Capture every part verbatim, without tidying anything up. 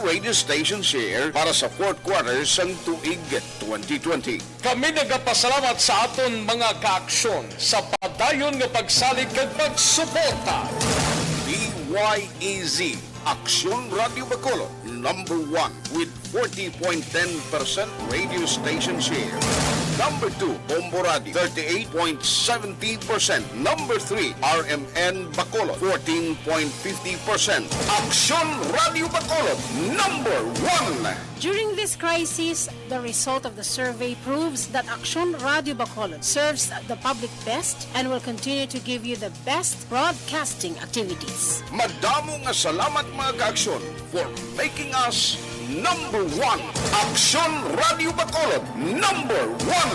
radio station share para sa fourth quarter sang tuig twenty twenty. Kami nagapasalamat sa aton mga kaaksyon sa padayon nga pagsalig kag pagsuporta. D Y E Z, Aksyon Radio Bacolod, number one with forty point ten percent radio station share. Number two, Bombo Radio, thirty-eight point seventeen percent. Number three, R M N Bacolod, fourteen point fifty percent. Aksyon Radio Bacolod, number one. During this crisis, the result of the survey proves that Aksyon Radio Bacolod serves the public best and will continue to give you the best broadcasting activities. Madamo nga salamat, mga kaaksyon, for making us number one. Aksyon Radio Bacolod, number one.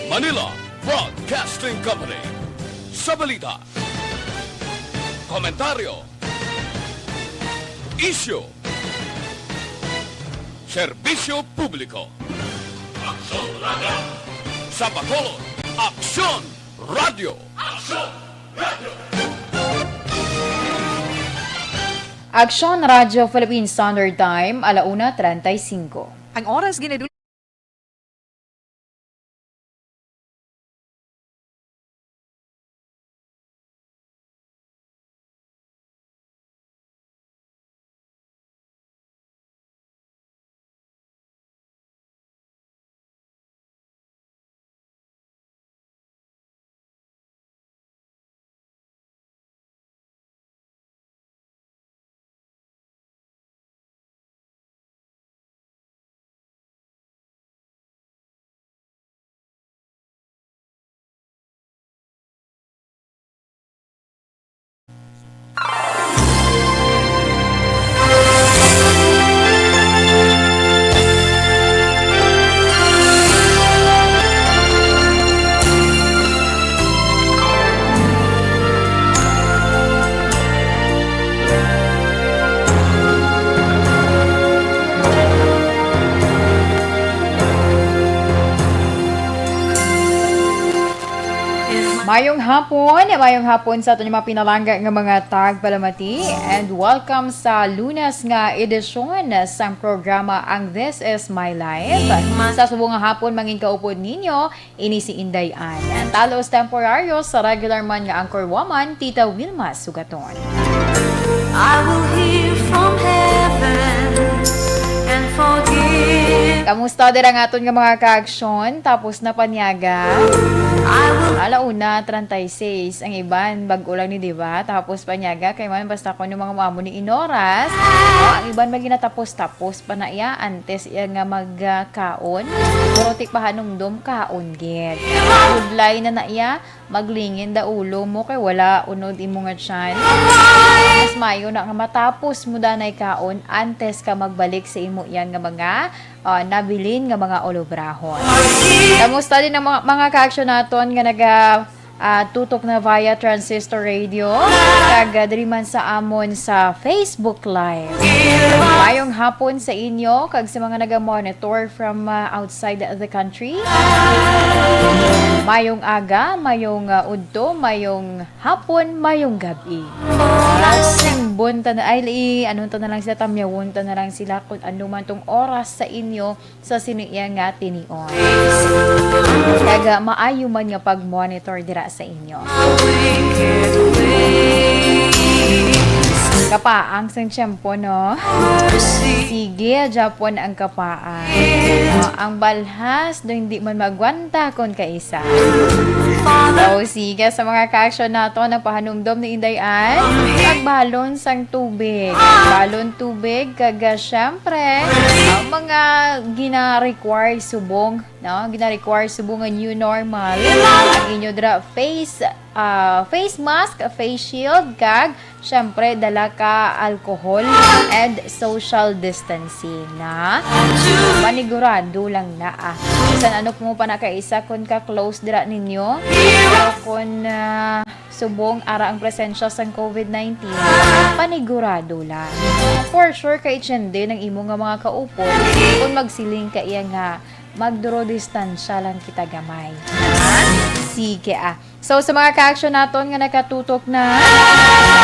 Manila Broadcasting Company. Sa balita, komentaryo, isyu, serbisyo publiko. Aksyon Radio. Sa Bacolod, Aksyon Radio. Aksyon Radio. Aksyon Radio Philippine Standard Time, ala una treinta y cinco. Ang oras ginadul- Mayong hapon, mayong hapon sa aton mga pinalangga nga mga tagpalamati, and welcome sa Lunes nga edisyon sang programa ang This Is My Life. Sa subong nga hapon, mangin kaupod ninyo, ini si Inday Ann. Talos temporaryo sa regular man nga anchor woman, Tita Wilma Sugaton. I will hear from heaven and forgive. Kamusta dira ang aton nga mga kaaksyon? Tapos na panyaga. I will Ala una, treinta y seis. Ang iban, bag-o lang ni, di ba? Tapos panyaga, kay man basta ko nung mga amo ni inoras. Oh, ang iban, may ginatapos-tapos pa na iya antes iya nga magkaon. Pero ti pahanumdom, kaon gid. Budlay na na iya, maglingin da ulo mo kay wala unod imo nga tiyan. Mas maayo na nga matapos mo danay kaon antes ka magbalik sa imo yan nga mga, ah, nabilin nga mga olobrahon. Kamusta din ang mga, mga kaaksyon naton nga naga, ah, tutok na via transistor radio kag, ah, diri man sa amon sa Facebook Live? Mayong hapon sa inyo kag sa mga naga-monitor from, ah, outside the country. Mayong aga, mayong, ah, udto, mayong hapon, mayong gabi. Simbon ta na, ay, i-, ano ta na lang sila, tamyawon ta na lang sila kung ano man tong oras sa inyo sa sini iya nga tinion. Kag, ah, maayo man nga pag-monitor dira sa inyo. Kapaang sang tiyempo, no? Sige, Japon ang kapaang. Ah, ang balhas do hindi man magwanta kon kaisa. So, sige, sa mga kaaksyon nato, nagpahanumdom ni Inday Ann, pagbalon sang tubig. Balon tubig, kag, ah, syempre, ang mga gina-require subong, no? Gina-require subong nga new normal. Ang inyo dra face, ah, face mask, face shield, kag syempre, dala ka alcohol and social distancing, na panigurado lang na, ah. Bisan ano mo pa na kaisa, kun ka-close dira ninyo, o kun, ah, subong ara ang presensya sang covid nineteen, panigurado lang. For sure, kay itsindi ng imo nga mga kaupod kung magsiling ka iya nga, magduro distansya lang kita gamay. Ha? Sige, ah. So, sa mga ka-action naton nga nakatutok na,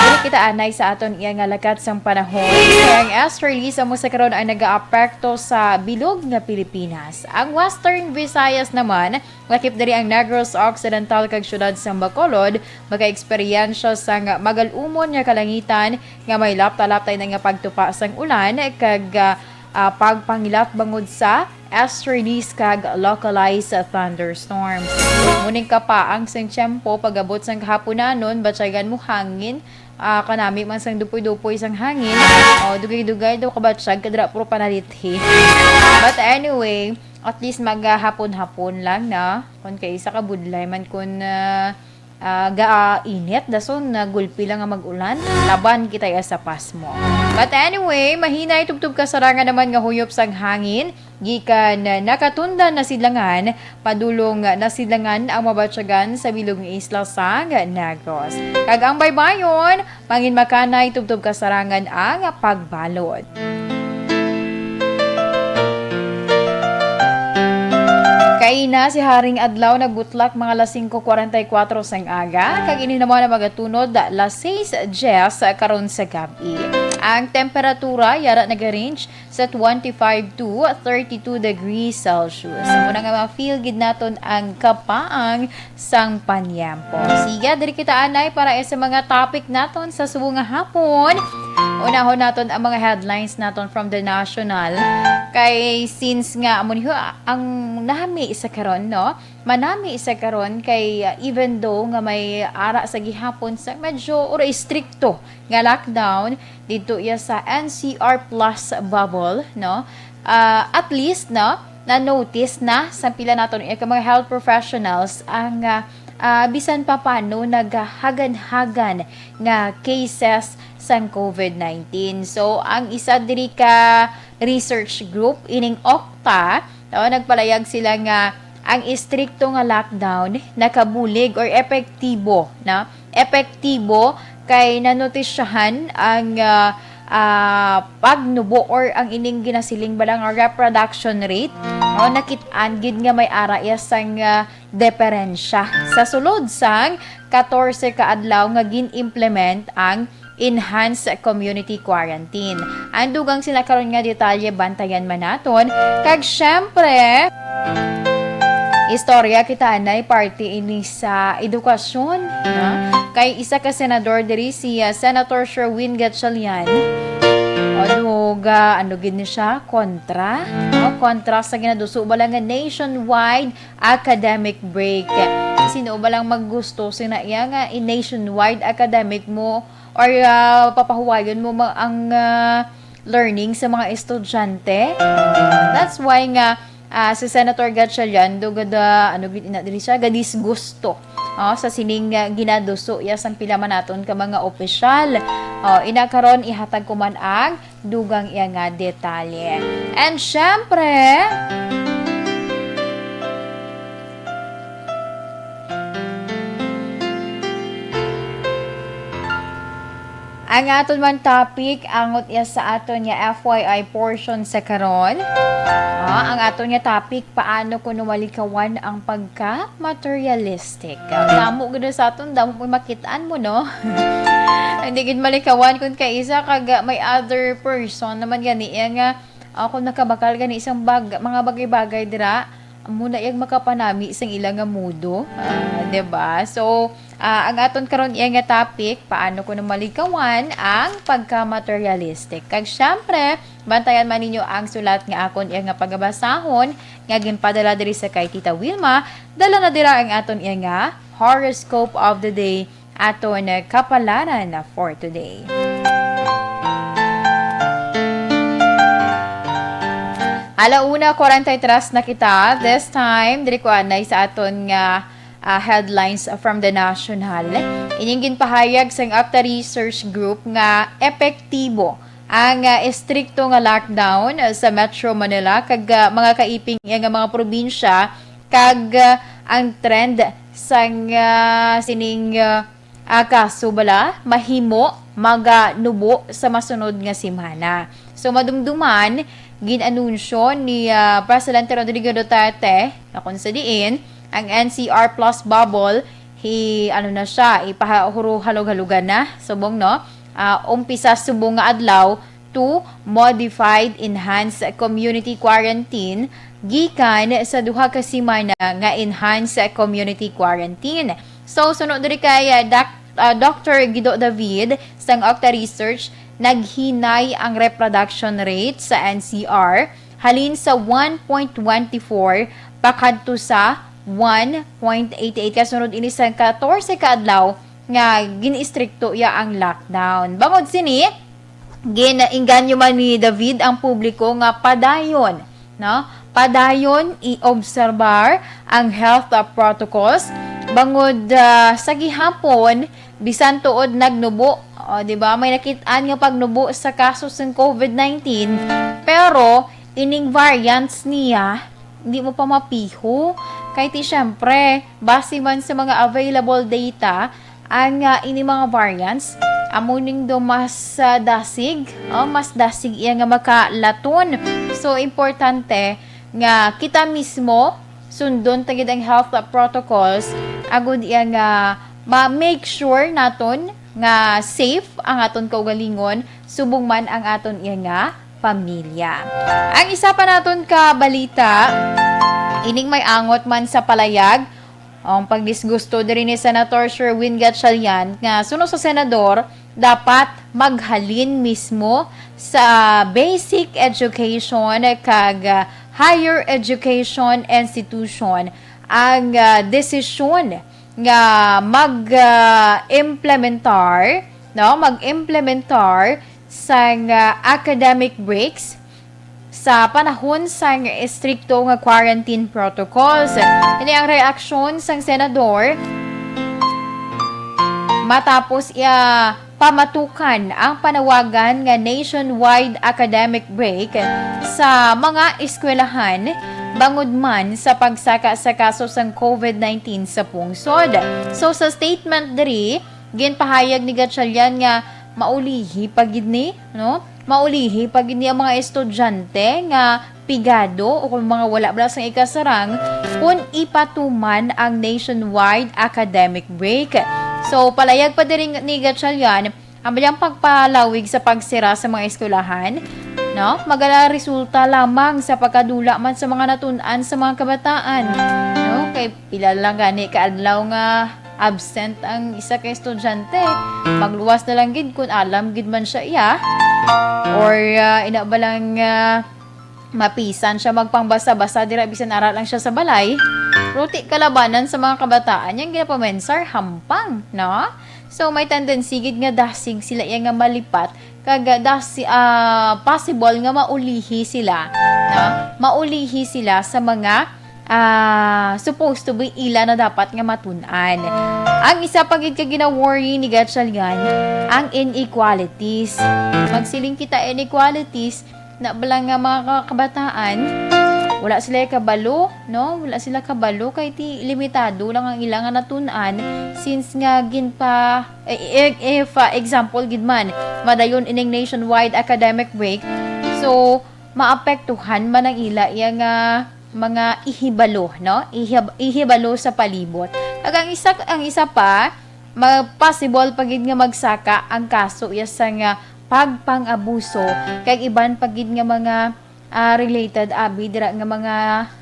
dili kita anay sa aton iya nga lakat sang panahon. Kaya ang S release amo sa karon ay nagaapekto sa bilog nga Pilipinas. Ang Western Visayas naman, lakip diri ang Negros Occidental kag siyudad sang Bacolod, makaeksperyensya sang magal-umon nga kalangitan nga may lapta-laptay na nga pagtupa sang ulan kag, ah, ah, pagpangilat bangod sa S release kag localized thunderstorms. Muning kapaang sang tiyempo pag-abot sang kahaponanon, batyagan mo hangin, ah, kanami man sang dupoy-dupoy sang hangin. O, dugay-dugay daw kabatyag kadra puro panalithi. But anyway, at least maghapon-hapon lang na. Kung kay isa ka budlay man kun, ah, ah, ga-init, dason na gulpi lang nga mag-ulan, laban kita ya sa pasmo. But anyway, mahinay tubtob kasarangan naman nga huyop sang hangin, gikan Nakatundan na sidlangan, padulong na sidlangan ang mabatyagan sa bilog nga isla sang Negros. Kag ang baybayon, mangin makanay tubtob kasarangan ang pagbalod. Kaina si Haring Adlaw nagbutlak mga alas singko kwarenta y kuwatro sang aga, kag ini naman ang magatunod alas sais dyes karon sa gab-i. Ang temperatura yara nag-range sa twenty-five to thirty-two degrees Celsius. Amo na nga ma-feel gid naton ang kapaang sang panyempo. Sige, diri kita anay para sa mga topic naton sa subong nga hapon. Unahon naton ang mga headlines naton from The National. Kay since nga amo ni ang nami sa karon, no? Manami sa karon kay, uh, even though nga may ara sa gihapon sa medyo or istrikto nga lockdown dito iya sa N C R plus bubble, no? Ah, at least, no, na-notice na sa pila naton, eh, ka mga health professionals ang, ah, ah, bisan pa paano naghagan-hagan nga cases sang covid nineteen. So, ang isa diri ka research group, ining OCTA, no, nagpalayag sila nga ang istrikto nga lockdown nakabulig or epektibo, no? Epektibo kay nanotisyahan ang, ah, ah, pagnubo or ang ining ginasiling bala nga reproduction rate, no? Nakit-an gid nga may ara iya sang, ah, diferensya sa sulod sang katorse ka adlaw nga gin-implement ang enhanced community quarantine. Ang dugang sina karon nga detalye bantayan man naton. Kag syempre, istorya kita anay parte ini sa edukasyon, ha? Kay isa ka senador diri si, ah, Senator Sherwin Gatchalian. Ano ga, ano gid ni siya? Kontra, no? Kontra sa ginaduso bala nga nationwide academic break. Sino ba lang maggusto sina iya nga i-nationwide academic mo or, ah, papahuwayon mo ma-, ang, ah, learning sa mga estudyante? That's why nga, ah, si Senator Gatchalian do gada, ano gid ina diri siya, gadisgusto, oh, sa sining, ah, ginaduso iya sang pila man naton ka mga opisyal. Oh, ina karon ihatag ko man ang dugang iya nga detalye. And syempre, ang aton man topic, angot iya sa aton nga F Y I portion sa karon. Ah, ang aton nga topic, paano kuno malikawan ang pagka-materialistic? Damo gid sa aton, damo mo makit-an mo, no? Hindi gid malikawan kung kay isa kag may other person naman gani iya nga, ah, kung nakabakal gani isang bag-, mga bagay-bagay dira, amo na iyang makapanami sang ila nga mudo, ah, di ba? So, ah, ang aton karon iya nga topic, paano kuno malikawan ang pagka-materialistic? Kag syempre, bantayan man ninyo ang sulat nga akon iya nga pagabasahon nga ginpadala diri sa kay Tita Wilma. Dala na dira ang aton iya nga horoscope of the day, aton kapalaran for today. Ala una kwarenta y tres na kita. This time, diri ko anay sa aton nga, ah, headlines from The National. Ining ginpahayag sang OCTA Research Group nga epektibo ang, ah, estrikto nga lockdown, ah, sa Metro Manila kag, ah, mga kaiping nga mga probinsya, kag, ah, ang trend sang, ah, sining, ah, ah, kaso bala mahimo maganubo sa masunod nga semana. So, madumduman, gin-anunsyo ni, ah, Presidente Rodrigo Duterte na kung sa diin Ang N C R plus bubble, hi, ano na siya, ipahuruhalog-halugan na, subong, no? Ah, umpisa subong nga adlaw to modified enhanced community quarantine gikan sa duha ka semana nga enhanced community quarantine. So, suno diri kay, ah, Doc-, ah, Doctor Guido David sang Octa Research, naghinay ang reproduction rate sa N C R halin sa one point twenty four pakadto sa one point eight eight, kasunod ini sa katorse ka adlaw nga gin-istrikto iya ang lockdown. Bangod sini, gin-inganyo man ni David ang publiko nga padayon, no? Padayon i-obserbar ang health, ah, protocols. Bangod, ah, sa gihapon, bisan tuod nagnubo, o, di ba? May nakit-an nga pagnubo sa kaso sang COVID nineteen, pero ining variants niya, hindi mo pa mapiho. Kay ti, syempre, base man sa mga available data, ang, ah, ini mga variants, amo ning do mas, ah, dasig, o, mas dasig iya nga makalaton. So, importante nga kita mismo sundon ta gid ang health protocols, agud iya nga ma-make sure naton nga safe ang aton kaugalingon, subong man ang aton iya nga pamilya. Ang isa pa naton ka balita, ining may angot man sa palayag, ang pagdisgusto diri ni Senator Sherwin Gatchalian nga suno sa senador, dapat maghalin mismo sa basic education kag, ah, higher education institution ang, ah, desisyon nga mag, ah, implementar, no, mag-implementar sang, ah, academic breaks sa panahon sang estrikto nga quarantine protocols. Ini ang reaksyon sang senador matapos iya pamatukan ang panawagan nga nationwide academic break sa mga eskwelahan bangod man sa pagsaka sa kaso sang COVID nineteen sa pungsod. So, sa statement diri, ginpahayag ni Gatchalian nga maulihi pa gid ni, no? Maulihi pa gid ni ang mga estudyante nga pigado o kung mga wala bala sang ikasarang kung ipatuman ang nationwide academic break. So, palayag pa diri ni Gatchalian, ang bayang pagpalawig sa pagsira sa mga eskwelahan, no? Magala resulta lamang sa pagkadula man sa mga natun-an sa mga kabataan, no? Kay pila lang gani ka adlaw nga absent ang isa ka estudyante, magluwas na lang gid kun alam gid man siya iya, or, ah, ina ba lang, ah, mapisan siya magpangbasa-basa dira bisan ara lang siya sa balay. Pero ti kalabanan sa mga kabataan yang ginapamensar hampang, no? So, may tendency gid nga dasig sila iya nga malipat, kag, ah, dasi-, ah, possible nga maulihi sila, no? Maulihi sila sa mga, ah, supposed to be ila na dapat nga matun-an. Ang isa pa gid ka gina-worry ni Gatchalian, ang inequalities. Magsiling kita inequalities, na bala nga mga ka-, kabataan, wala sila kabalo, no? Wala sila kabalo kay ti limitado lang ang ila nga natun-an since nga ginpa-, eh, eh, if, ah, example gid man, madayon ining nationwide academic break, so maapektuhan man ang ila iya nga mga ihibalo, no? Ihib-, ihibalo sa palibot. Kag ang isa, ang isa pa, ma-, possible pa gid nga magsaka ang kaso iya sa nga pagpang-abuso kag iban pa gid nga mga, ah, related abi dira nga mga,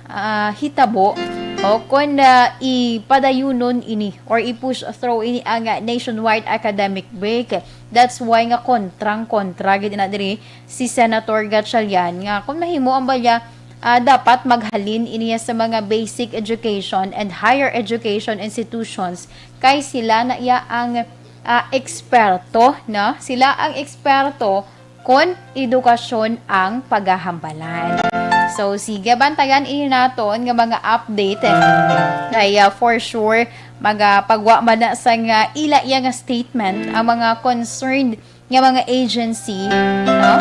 ah, hitabo, o kon, ah, ipadayunon ini or i-push through ini ang, ah, nationwide academic break. That's why nga kontrang-kontra gid na diri si Senator Gatchalian nga kung mahimo ang balya, ah, dapat maghalin iniya sa mga basic education and higher education institutions kay sila na iya ang, ah, eksperto, no? Sila ang eksperto kon edukasyon ang pagahambalan. So, sige, bantayan ini naton nga mga update, eh. Kaya, for sure, magapagwa man na sa nga ila iya nga statement ang mga concerned nga mga agency, no?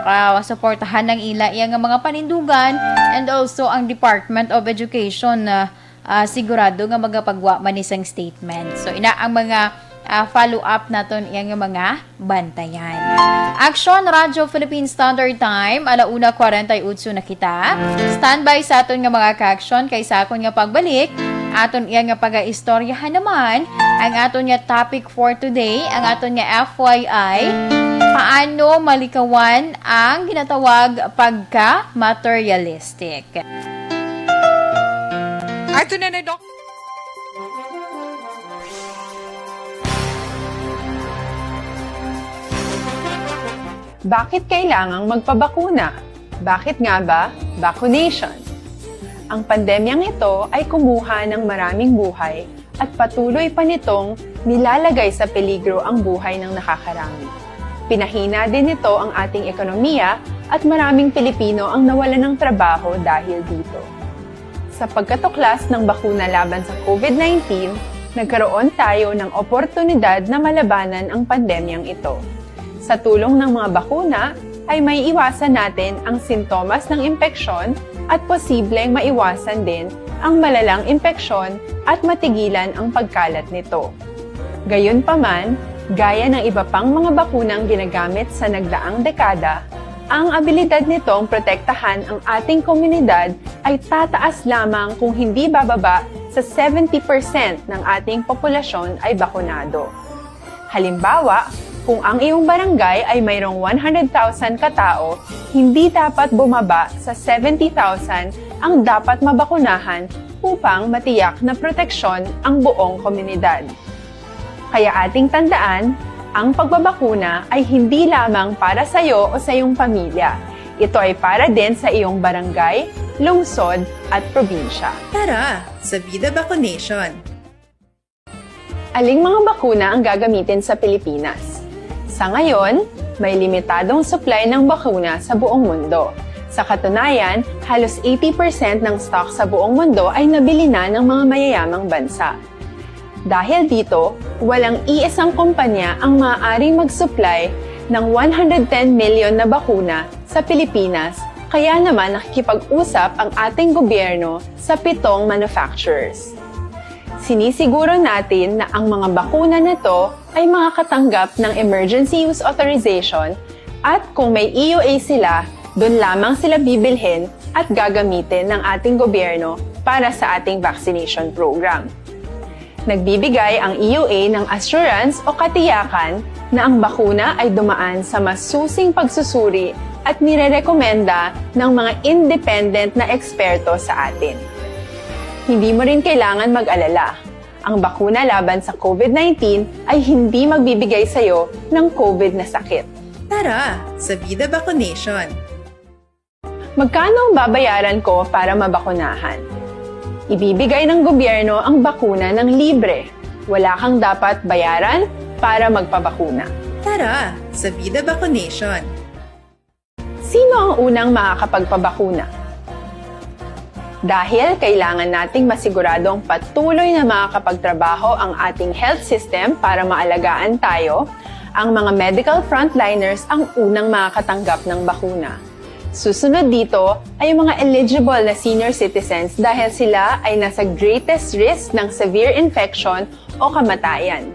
Ah, suportahan ang ila iya nga mga panindugan and also ang Department of Education na, ah, sigurado nga magapagwa man ni sang statement. So, ina ang mga, ah, follow-up naton iya nga mga bantayan. Aksyon, Radyo Philippine Standard Time, ala una kwarenta y ocho na kita. Standby sa aton nga mga ka-aksyon kay sa akon nga pagbalik, Aton iya nga pagaistoryahan naman ang aton nga topic for today, ang aton nga F Y I, paano malikawan ang ginatawag pagka-materialistic. Ato na na, Doc. Bakit kailangang magpabakuna? Bakit nga ba vaccination? Ang pandemyang ito ay kumuha ng maraming buhay at patuloy pa nitong nilalagay sa peligro ang buhay ng nakakarami. Pinahina din nito ang ating ekonomiya at maraming Pilipino ang nawalan ng trabaho dahil dito. Sa pagkatuklas ng bakuna laban sa COVID nineteen, nagkaroon tayo ng oportunidad na malabanan ang pandemyang ito. Sa tulong ng mga bakuna, ay maiiwasan natin ang sintomas ng impeksyon at posibleng maiwasan din ang malalang impeksyon at matigilan ang pagkalat nito. Gayunpaman, gaya ng iba pang mga bakunang ginagamit sa nagdaang dekada, ang abilidad nitong protektahan ang ating komunidad ay tataas lamang kung hindi bababa sa seventy percent ng ating populasyon ay bakunado. Halimbawa, kung ang iyong barangay ay mayroong one hundred thousand ka tao, hindi dapat bumaba sa seventy thousand ang dapat mabakunahan upang matiyak na proteksyon ang buong komunidad. Kaya ating tandaan, ang pagbabakuna ay hindi lamang para sa iyo o sa iyong pamilya. Ito ay para din sa iyong barangay, lungsod, at probinsya. Tara, sa Vida Vaccination! Aling mga bakuna ang gagamitin sa Pilipinas? Sa ngayon, may limitadong supply ng bakuna sa buong mundo. Sa katunayan, halos eighty percent ng stock sa buong mundo ay nabili na ng mga mayayamang bansa. Dahil dito, walang iisang kumpanya ang maaaring mag-supply ng one hundred ten million na bakuna sa Pilipinas, kaya naman nakikipag-usap ang ating gobyerno sa pitong manufacturers. Sinisiguro natin na ang mga bakuna na to ay makakatanggap ng emergency use authorization at kung may E U A sila, doon lamang sila bibilhin at gagamitin ng ating gobyerno para sa ating vaccination program. Nagbibigay ang E U A ng assurance o katiyakan na ang bakuna ay dumaan sa masusing pagsusuri at nirerekomenda ng mga independent na eksperto sa atin. Hindi mo rin kailangan mag-alala. Ang bakuna laban sa COVID nineteen ay hindi magbibigay sa iyo ng COVID na sakit. Tara, sa Vida Vaccination! Magkano ang babayaran ko para mabakunahan? Ibibigay ng gobyerno ang bakuna ng libre. Wala kang dapat bayaran para magpabakuna. Tara, sa Vida Vaccination! Sino ang unang makakapagpabakuna? Dahil kailangan nating masiguradong patuloy na makakapagtrabaho ang ating health system para maalagaan tayo, ang mga medical frontliners ang unang makakatanggap ng bakuna. Susunod dito ay ang mga eligible na senior citizens dahil sila ay nasa greatest risk ng severe infection o kamatayan.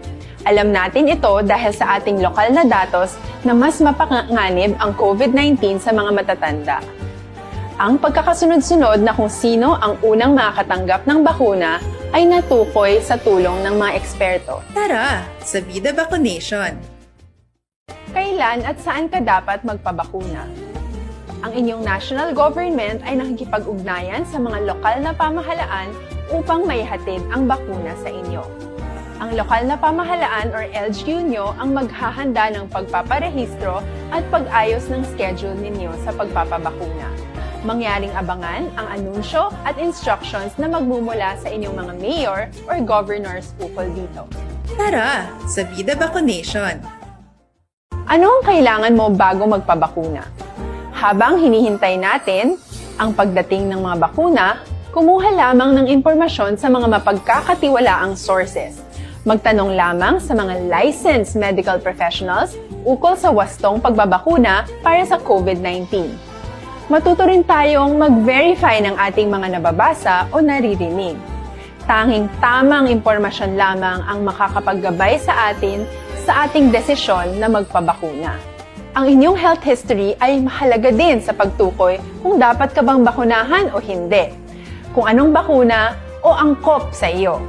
Alam natin ito dahil sa ating lokal na datos na mas mapanganib ang COVID nineteen sa mga matatanda. Ang pagkakasunod-sunod na kung sino ang unang makakatanggap ng bakuna ay natukoy sa tulong ng mga eksperto. Tara, sa Vida Vaccination! Kailan at saan ka dapat magpabakuna? Ang inyong national government ay nakikipag-ugnayan sa mga lokal na pamahalaan upang maihatid ang bakuna sa inyo. Ang lokal na pamahalaan or L G U nyo ang maghahanda ng pagpaparehistro at pag-ayos ng schedule ninyo sa pagpapabakuna. Mangyaring abangan ang anunsyo at instructions na magmumula sa inyong mga mayor or governors ukol dito. Tara, sa Vida Vaccination! Ano ang kailangan mo bago magpabakuna? Habang hinihintay natin ang pagdating ng mga bakuna, kumuha lamang ng impormasyon sa mga mapagkakatiwalaang sources. Magtanong lamang sa mga licensed medical professionals ukol sa wastong pagbabakuna para sa COVID nineteen. Matuto rin tayong mag-verify ng ating mga nababasa o naririnig. Tanging tamang impormasyon lamang ang makakapaggabay sa atin sa ating desisyon na magpabakuna. Ang inyong health history ay mahalaga din sa pagtukoy kung dapat ka bang bakunahan o hindi. Kung anong bakuna o angkop sa iyo.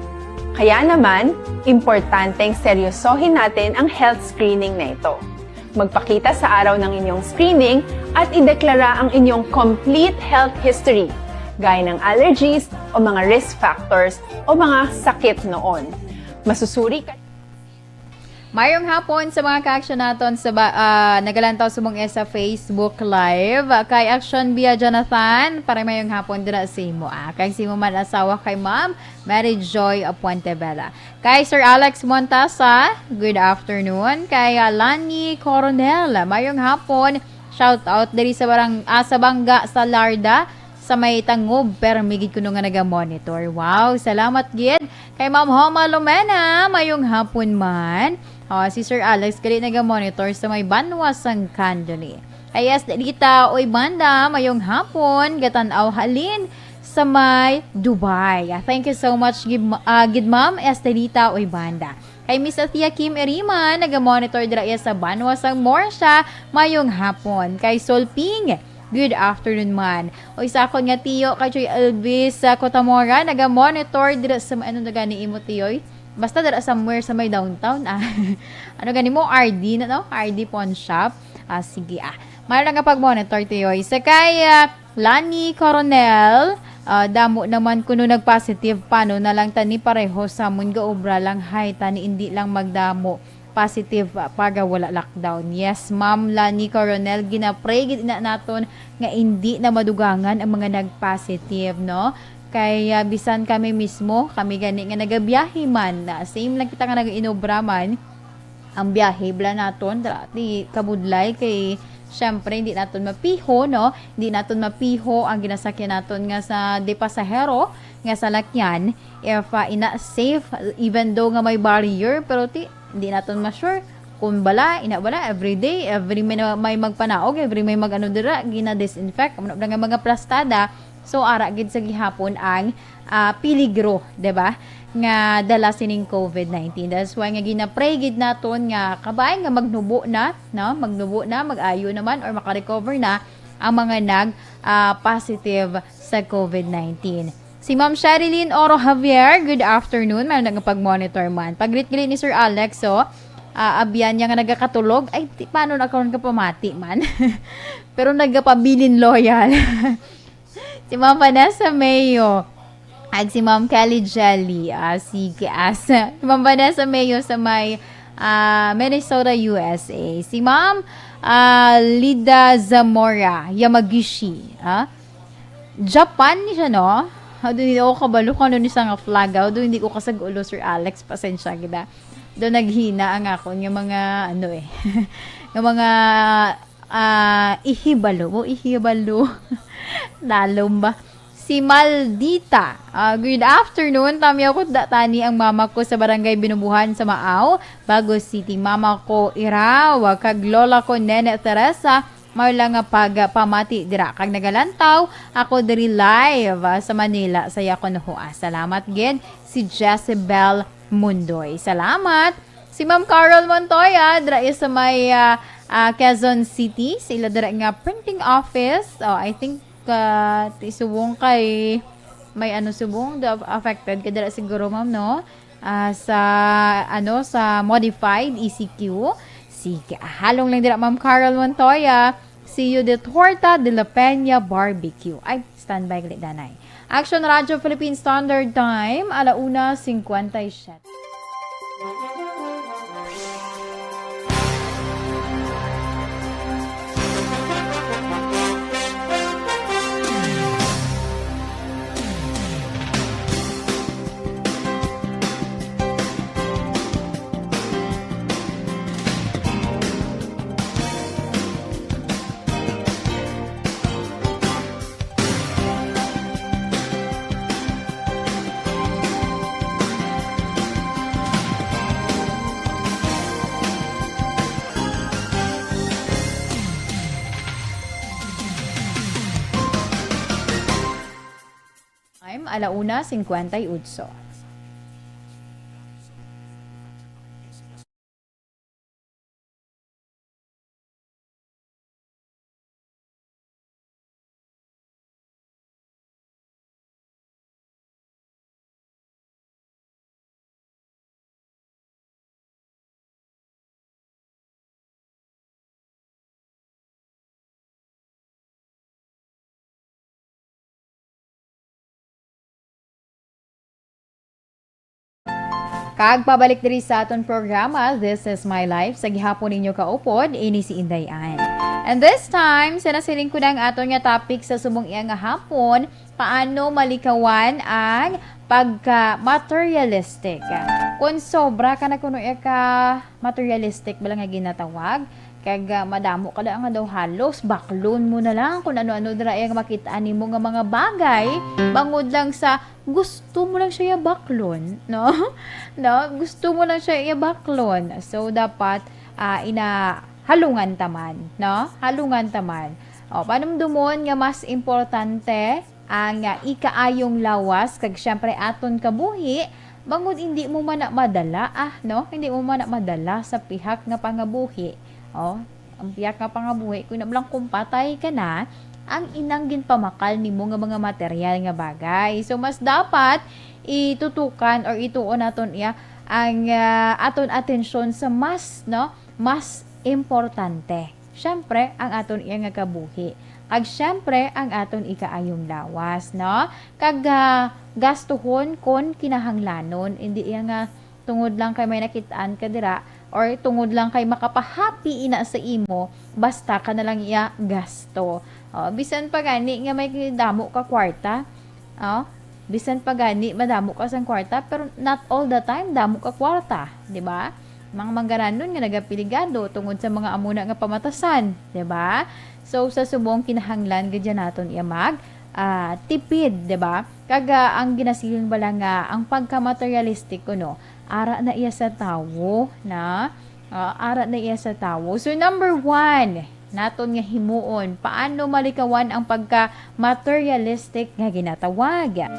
Kaya naman, importanteng seryosohin natin ang health screening na ito. Magpakita sa araw ng inyong screening at ideklara ang inyong complete health history, gaya ng allergies o mga risk factors o mga sakit noon. Masusuri ka Mayong hapon sa mga ka-action naton sa ba, ah, nagalantaw subong sa Facebook Live. Kay Action Bia Jonathan, para mayong hapon dira sa imo, ah. Kay si mo man asawa kay Ma'am Mary Joy Puentevela. Kay Sir Alex Montasa, good afternoon. Kay, ah, Lani Coronel, mayong hapon. Shout out diri sa barang, ah, sa Bangga sa Larda, sa may Tangob, pero migid kuno nga naga-monitor. Wow, salamat gid. Kay Ma'am Homa Lumena, mayong hapon man. Oh, si Sir Alex gali naga-monitor sa may Banwa sang Candoni. Kay Estelita Oy Banda, mayong hapon, gatan-aw halin sa may Dubai. Ah, thank you so much, gid, ah, gid Ma'am Estelita Oy Banda. Kay Miss Athea Kim Erima, naga-monitor dira iya sa Banwa sang Murcia, mayong hapon. Kay Solping, good afternoon man. O isa akon nga tiyo kay Choy Elvis sa Cotamora, naga-monitor dira sa, ano na gani imo, tiyoy? Basta dira somewhere sa may downtown, ah. Ano gani mo, R D na, no? R D Pawn Shop. Ah, sige, ah. Mara nga pag-monitor, tiyoy. Sa kay, ah, Lani Coronel, ah, damo naman kuno nag-positive, paano na lang tani pareho sa amon ga obra lang, hay, tani indi lang magdamo positive, ah, para wala lockdown. Yes, Ma'am Lani Coronel, ginapray gid ina naton nga indi na madugangan ang mga nag-positive, no? Kay, ah, bisan kami mismo, kami gani nga nagabiyahe man, na same lang kita nga nag-inobra man, ang biyahe bala naton, dira, di kabudlay kay, syempre, hindi naton mapiho, no? Hindi naton mapiho ang ginasakyan naton nga sa, di pasahero nga salakyan. If, ah, ina safe, even though nga may barrier, pero ti, hindi naton ma-sure kung bala, ina bala, every day, every may, may magpanaog, every may mag-ano dira, gina-disinfect, amo na nga mga plastada. So, ara gid sa gihapon ang, ah, peligro, di ba? Nga dala sining covid nineteen. That's why nga ginapray gid naton nga kabay nga magnubo na, no? Magnubo na, mag-ayo naman or makarecover na ang mga nag, ah, positive sa covid nineteen. Si Ma'am Sherilyn Oro Javier, good afternoon. Mayroon nga pag-monitor man. Pag-greet gali ni Sir Alex, so, ah, abyan niya nga nagakatulog. Ay, ti, paano na karon ka pamati man? Pero nagapabilin loyal. Si Ma'am Vanessa Mayo. Ag si Ma'am Kelly Jelly. Ah, sige, as. Si Ma'am Vanessa Mayo sa may, ah, Minnesota, U S A. Si Ma'am, ah, Lida Zamora Yamagishi. Ah? Japan ni siya, no? Although hindi ako kabalo kung ano ni siya nga flag. Although hindi ko kasag-ulo, Sir Alex. Pasensya gid, ah. Do naghina ang akon nga mga, ano eh, nga mga, ah, ihibalo. O, ihibalo. Dalom ba? Si Maldita. Ah, good afternoon. Tamyaw ko da tani ang mama ko sa Barangay Binubuhan sa Maaw, Baguio City. Mama ko Iraw, kag lola ko Nene Teresa. Mao lang nga pagpamati dira. Kag nagalantaw ako diri live, ah, sa Manila, sa Yaconoho. Ah, salamat gid, si Jezebel Mundoy. Salamat. Si Ma'am Carol Montoya, dira iya sa may, ah, ah, Quezon City, sa ila dira nga printing office. Oh, I think, ah, ti subong kay may ano subong, the affected ka dira siguro, ma'am, no? Ah, sa, ano, sa modified E C Q. Sige, halong lang dira, Ma'am Carol Montoya. Si Judith Horta de la Peña Barbecue. Ay, standby gali, danay. Action Radio Philippine Standard Time, ala una cincuenta y siete. Time, ala una cincuenta y ocho. Kag pabalik diri sa aton programa, This Is My Life, sa gihapon ninyo kaupod, ini si Inday Ann. And this time, sa nasiling ko na ang aton nga topic sa subong iya nga hapon, paano malikawan ang pagka-materialistic. Kung sobra ka na kuno iya ka materialistic bala nga ginatawag, kag, ah, madamo ka lang nga daw halos, baklon mo na lang kung ano-ano dira iya nga makit-an nimo nga mga bagay, bangod lang sa gusto mo lang siya baklon, no? No? Gusto mo lang siya baklon. So, dapat, ah, ina-, halungan ta man, no? Halungan ta man. O, panumdumon nga mas importante ang, ah, ikaayong lawas kag siyempre aton kabuhi, bangod hindi mo man na madala, ah, no? Hindi mo man na madala sa pihak nga pangabuhi. O, ang pihak nga pangabuhi, kung nablang kung patay ka na, ang inang ginpamakal nimo nga mga material nga bagay. So, mas dapat itutukan or ituon naton iya ang, ah, aton atensyon sa mas, no? Mas importante. Siyempre, ang aton iya nga kabuhi. Kag siyempre, ang aton ikaayong lawas, no? Kag, ah, gastuhon kon kinahanglanon, hindi iya nga tungod lang kay may nakit-an ka dira or tungod lang kay makapahappy ina sa imo, basta ka na lang iya gasto. O, bisan pa gani nga may damo ka kwarta, o, bisan pa gani madamo ka sang kwarta, pero not all the time damo ka kwarta, di ba? Mga manggaranon nga nagapiligado tungod sa mga amo na nga pamatasan, di ba? So, sa subong kinahanglan gid naton iya mag, ah, tipid, di ba? Kag, ah, ang ginasiling bala nga ang pagka-materialistic kuno, ara na iya sa tawo, na? Ah, ara na iya sa tawo. So, number one, naton nga himuon, paano malikawan ang pagka-materialistic nga ginatawag?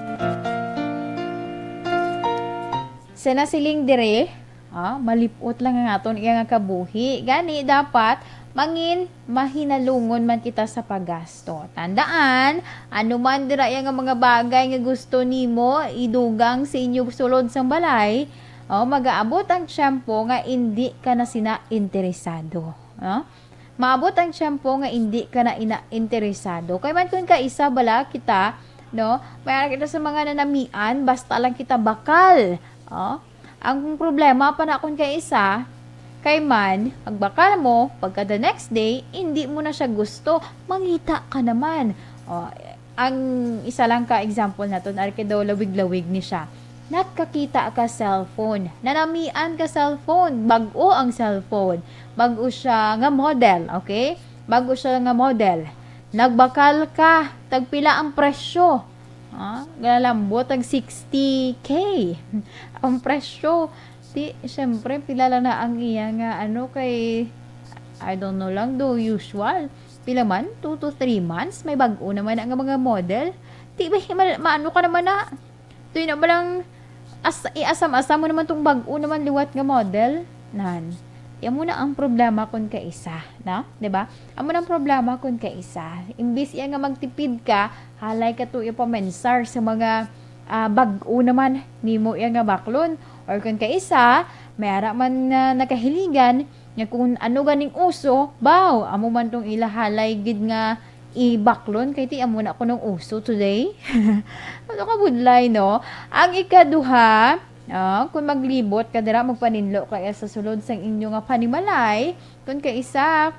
Sa nasiling diri, ah, malip-ot lang ang aton iya nga kabuhi. Gani, dapat mangin mahinalungon man kita sa paggasto. Tandaan, ano man dira iya nga mga bagay nga gusto nimo idugang sa inyo sulod sang balay, o, magaabot ang tiyempo nga indi ka na sina interesado, no? Maabot ang tiyempo nga indi ka na ina interesado. Kay man kun kaisa bala kita, no? May ara kita sa mga nanamian, basta lang kita bakal. O, ang problema pa na kun kaisa, kay man, pagbakal mo, pagka the next day, hindi mo na siya gusto, mangita ka naman. O, ang isa lang ka example naton, ari kay daw lawig-lawig ni siya. Nakakita ka cellphone, nanamian ka cellphone, bag-o ang cellphone, bag-o siya nga model, okay? Bag-o siya nga model. Nagbakal ka, tagpila ang presyo? Ah, galambot ang sixty K ang presyo. Di, syempre, pila lang na ang iya nga, ano, kay, I don't know lang, do usual. Pila man, two to three months, may bag-o naman na nga mga model. Di ba, ma-, maano ka naman na? Di na ba lang, as-, iasam-asam mo naman tong bag-o naman liwat nga model? Nan. Yan mo na ang problema kun kaisa, no? Di ba? Amo na ang problema kun kaisa. Imbis iya nga magtipid ka, halay ka to ipamensar sa mga, ah, bag-o naman nimo iya nga baklon. Or kun kaisa, may ara man nga nakahiligan, nga kung ano ganing uso, baw, amo man tong ila halay gid nga ibaklon, kay ti amo na kunong uso today. Ano ka budlay, no? Ang ikaduha, ah, kung maglibot ka dira, magpaninlo ka sa sulod sang inyo nga panimalay, kung kaisa,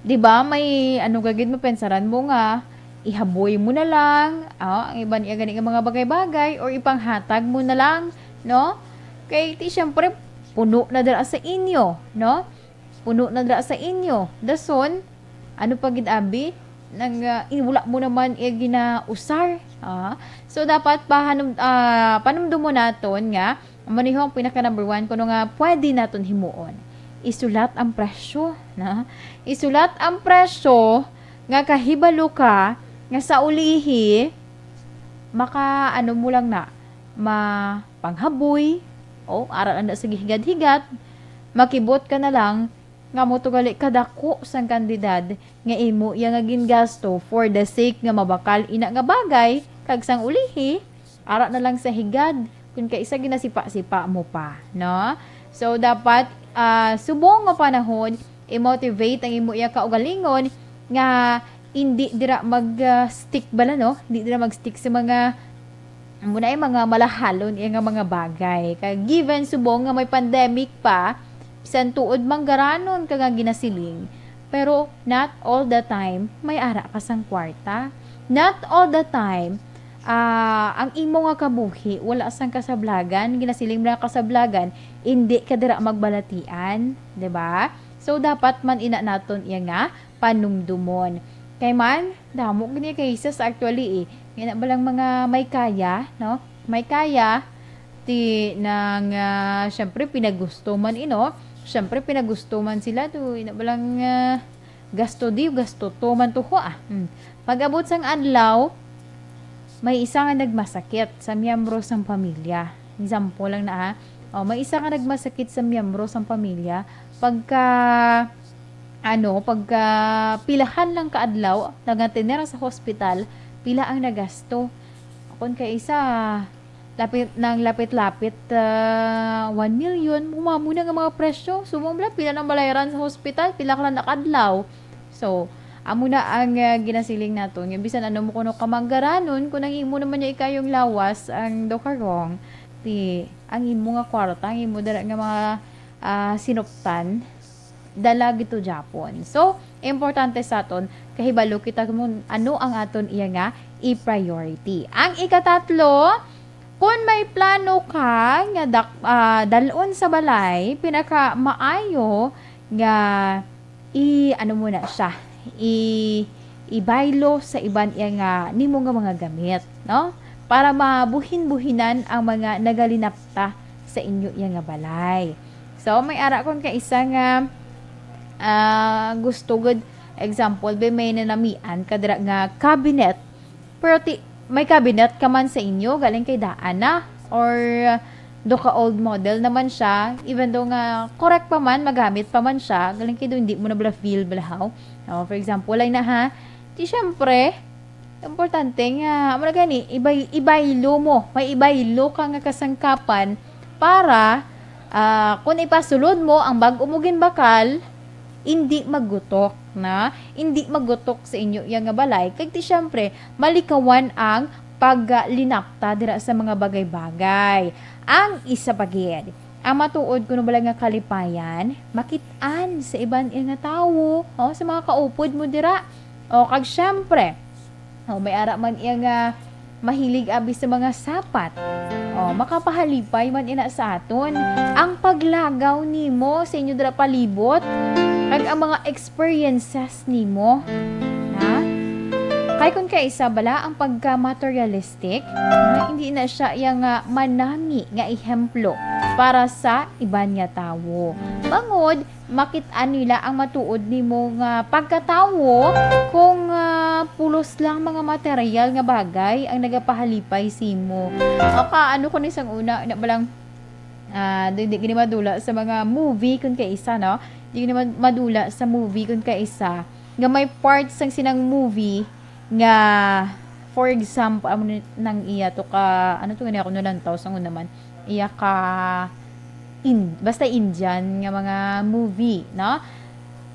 di ba, may ano ka gid, mapensaran mo nga ihaboy mo na lang, ah, ang iban iya gani nga mga bagay-bagay, or ipanghatag mo na lang, no? Kay ti, syempre, puno na dira sa inyo, no? Puno na dira sa inyo. Dason, ano pa gid, abi? Nang, ah, in-, wala mo naman iya ginausar. Ah. So, dapat pahanum-, ah, panumdumon naton nga amo ni ho ang pinaka number one kuno nga pwede naton himuon. Isulat ang presyo, na? Isulat ang presyo nga kahibalo ka nga sa ulihi, maka, ano mo lang na, ma-, panghaboy, o, ara lang na sa gihigad-higad, makibot ka na lang nga mo to gali kadako sang kantidad nga imo iya nga gingasto for the sake nga mabakal ina nga bagay, kag sang ulihi, ara na lang sa higad, kun kaisa ginasipa-sipa mo pa, no? So, dapat, ah, subong nga panahon, i-motivate ang imo iya kaugalingon nga indi dira mag, ah, stick bala, no? Indi dira mag-stick sa mga, Amo na ay mga malahalon iya nga mga bagay. Kag given subong nga may pandemic pa, bisan tuod manggaranon ka nga ginasiling, pero not all the time may ara ka sang kwarta. Not all the time, ah, ang imo nga kabuhi wala sang kasablagan, ginasiling mo nga kasablagan, indi ka dira magbalatian, di ba? So, dapat man ina naton iya nga panumdumon. Kay man, damo gini cases actually eh. Nga na ba lang mga may kaya, no? May kaya, ti nang, ah, syempre, pinagusto man, ino? Syempre, pinagusto man sila, to, ina ba lang, ah, gasto di, gasto to man to, ho, ah. Hmm. Pag-abot sang adlaw, may isa nga nagmasakit sa miyembro sang pamilya. Example lang na, ha. O, may isa nga nagmasakit sa miyembro sang pamilya. Pagka, ano, pagka pilahan lang ka adlaw, nagatiner sa hospital, pila ang nagasto? Kung kay isa, lapit, nang lapit-lapit, ah, one million, mumamo na nga mga presyo. Subong bala, pila nang balayran sa hospital, pila ka lang nakadlaw. So, amo na ang, ah, ginasiling naton. Nga bisan ano mo kuno ka manggaranon, kung ang imo naman niya ikayong lawas, ang do karong, ti, ang imo nga kwarta, ang imo dala nga mga, ah, sinuptan, dala gito Japon. So, importante sa aton, kahibalo kita kung ano ang aton iya nga i-priority. Ang ikatatlo, kung may plano ka nga dak-, ah, dalon sa balay, pinaka maayo nga i-, ano mo na siya, i-, ibaylo sa iban iya nga nimo nga mga gamit, no? Para mabuhin-buhinan ang mga nagalinapta sa inyo iya nga balay. So, may ara kon kay isa nga, ah, gusto gud, example, be, may nanamian ka dira nga cabinet, pero ti, may cabinet ka man sa inyo, galing kay daan na, or do ka old model naman siya, even though nga correct pa man, magamit pa man siya, galing kay do hindi mo na bala feel balahaw. Oh, for example, ay na ha, ti syempre, importante nga, amo na gani, ibay-, ibaylo mo, may ibaylo ka nga kasangkapan para, ah, kung ipasulod mo ang bag-o mo ginbakal, indi magutok na, indi magutok sa inyo iya nga balay. Kag ti syempre, malikawan ang paglinapta dira sa mga bagay-bagay. Ang isa pa gid, ang matuod kuno bala nga kalipayan, makit-an sa iban iya nga tawo, o, sa mga kaupod mo dira. O, kag syempre, o, may ara man iya nga mahilig abi sa mga sapat. O, makapahalipay man ina sa aton ang paglagaw nimo sa inyo dira palibot, kag ang mga experiences nimo. Ha? Kay kun kay isa bala ang pagka-materialistic, nga hindi na siya iya nga manami nga ehemplo para sa iban nga tawo. Bangod, makit-an nila ang matuod nimo nga pagkatawo kung, ah, pulos lang mga material nga bagay ang nagapahalipay simo. O ka, ano ko ni sang una, na balang, ah, di, di gini madula sa mga movie kun kay isa, no? Di gini mad-, madula sa movie kun kay isa nga may part sang sinang movie nga, for example, amo ni nang iya to ka, ano to gani ako nalantaw sa una man, iya ka, in-, basta Indian nga mga movie, no?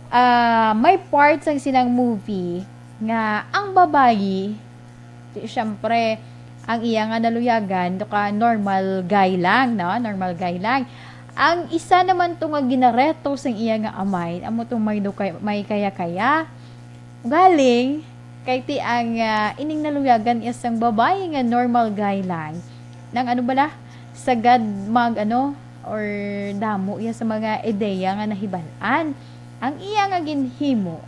Ah, may part sang sinang movie nga ang babayi, di, syempre, ang iya nga naluyagan, to ka normal guy lang, no? Normal guy lang. Ang isa naman to nga ginareto sang iya nga amay, amo tong may dukay-, may kaya-kaya. Galing, kay ti ang, ah, ining naluyagan iya sang babayi nga normal guy lang. Nang ano bala? Sagad mag, ano, or damo iya sa mga ideya nga nahibal-an. Ang iya nga ginhimo,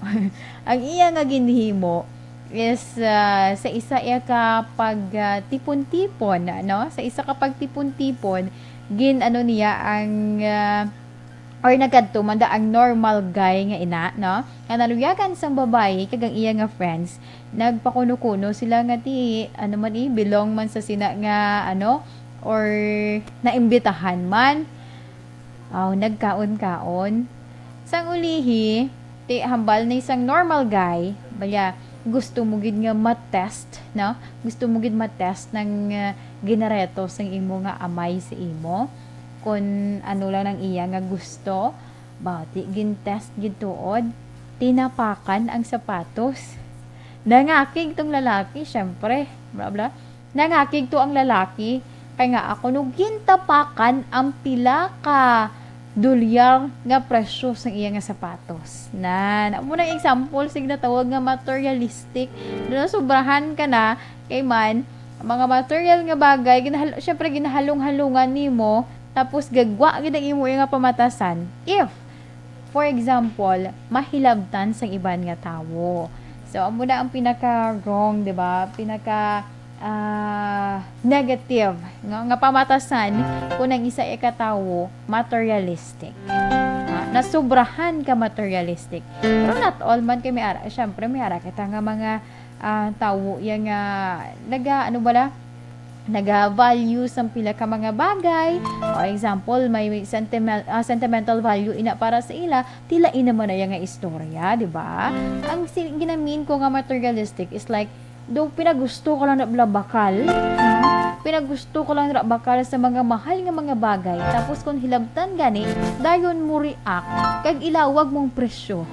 ang iya nga ginhimo is, ah, sa isa iya ka pag, ah, tipon-tipon, no? Sa isa ka pagtipon-tipon, gin-, ano niya ang, ah, or nagkadto man da ang normal guy nga ina, no? Nga naluyagan sang babayi kag ang iya nga friends, nagpakuno-kuno sila nga ti, ano man, eh, belong man sa sina nga, ano, or naimbitahan man. Aw, nagkaon-kaon. Sang ulihi, ti hambal ni sang normal guy, balya, gusto mo gid nga ma-test, no? Gusto mo gid ma-test nang, ah, ginareto sang imo nga amay sa imo. Kun ano lang ang iya nga gusto, ba, ti gin-test gid tuod. Tinapakan ang sapatos. Nangakig tong lalaki, syempre. Bla, bla. Nangakig to ang lalaki, kay nga ako no gintapakan ang pila ka dolyar nga presyo sang iya nga sapatos. Nan, amo nang example sig natawag nga materialistic. Do nasobrahan ka na kay man ang mga material nga bagay, ginahal-, syempre ginahalong-halungan nimo, tapos gagwa gid ang imo nga pamatasan. If, for example, mahilabtan sang iban nga tawo. So, amo na ang pinaka wrong, di ba? Pinaka ah, negative nga, nga pamatasan kung ang isa ka tawo materialistic. Ah, nasobrahan ka materialistic. Pero not all man kay may ara, syempre may ara kita nga mga ah, tawo ya nga naga ano bala naga-value sang pila ka mga bagay. O example, may sentimental, ah, sentimental value ina para sa ila, tila ina man na ya nga istorya, di ba? Ang si- ginamin ko nga materialistic is like do pinagusto ka lang na bala bakal, no? Pinagusto ka lang na bakal sa mga mahal nga mga bagay. Tapos kung hilabtan gani, dayon mo react kag ilawag mong presyo.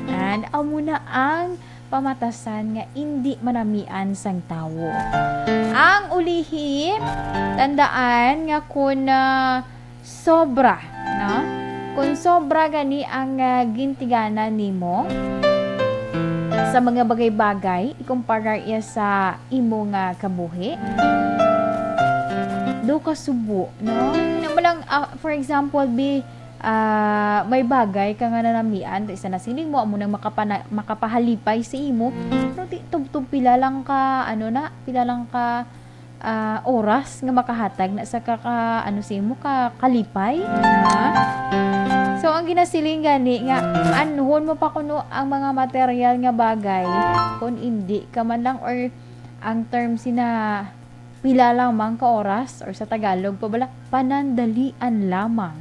And amo na ang pamatasan nga indi manamian sang tawo. Ang ulihi, tandaan nga kun ah, sobra, no? Kung sobra gani ang ah, gintiganan nimo sa mga bagay-bagay, ikumpara iya sa imo nga kabuhi, do ka subo, no? Ina mo lang, ah, for example, bi, ah, may bagay ka nga nanamian, ta isa na siling mo, amo nang makapana-, makapahalipay sa imo, pero di, tubtob pila lang ka, ano na, pila lang ka ah, oras nga makahatag na sa kaka-, ano, sa imo ka kalipay, ha? So, ang ginasiling gani nga, anhon mo pa kuno ang mga material nga bagay, kung indi ka man lang, or ang term sina, pila lamang ka oras, or sa Tagalog pa bala, panandalian lamang.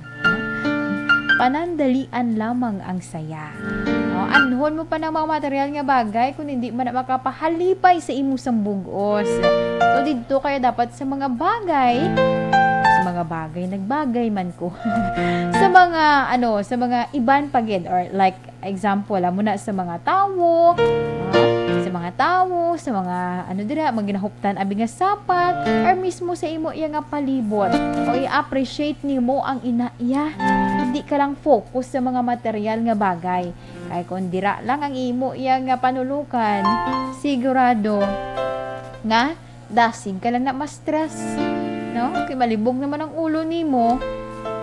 Panandalian lamang ang saya. No? Anhon mo pa ng mga material nga bagay kung hindi man na makapahalipay sa imo sang bug-os. So, didto kayo dapat sa mga bagay, sa mga bagay, nagbagay man ko. Sa mga, ano, sa mga iban pa gid, or like, example, amo na sa mga tawo, ah, sa mga tawo, sa mga, ano dira, mga ginahuptan, abi nga sapat, or mismo sa imo iya nga palibot, o i-appreciate nimo ang ina iya. Hindi ka lang focus sa mga material nga bagay. Kay kung dira lang ang imo iya nga panulukan, sigurado nga dasig ka lang na ma-stress, no? Kay malibog naman ang ulo nimo.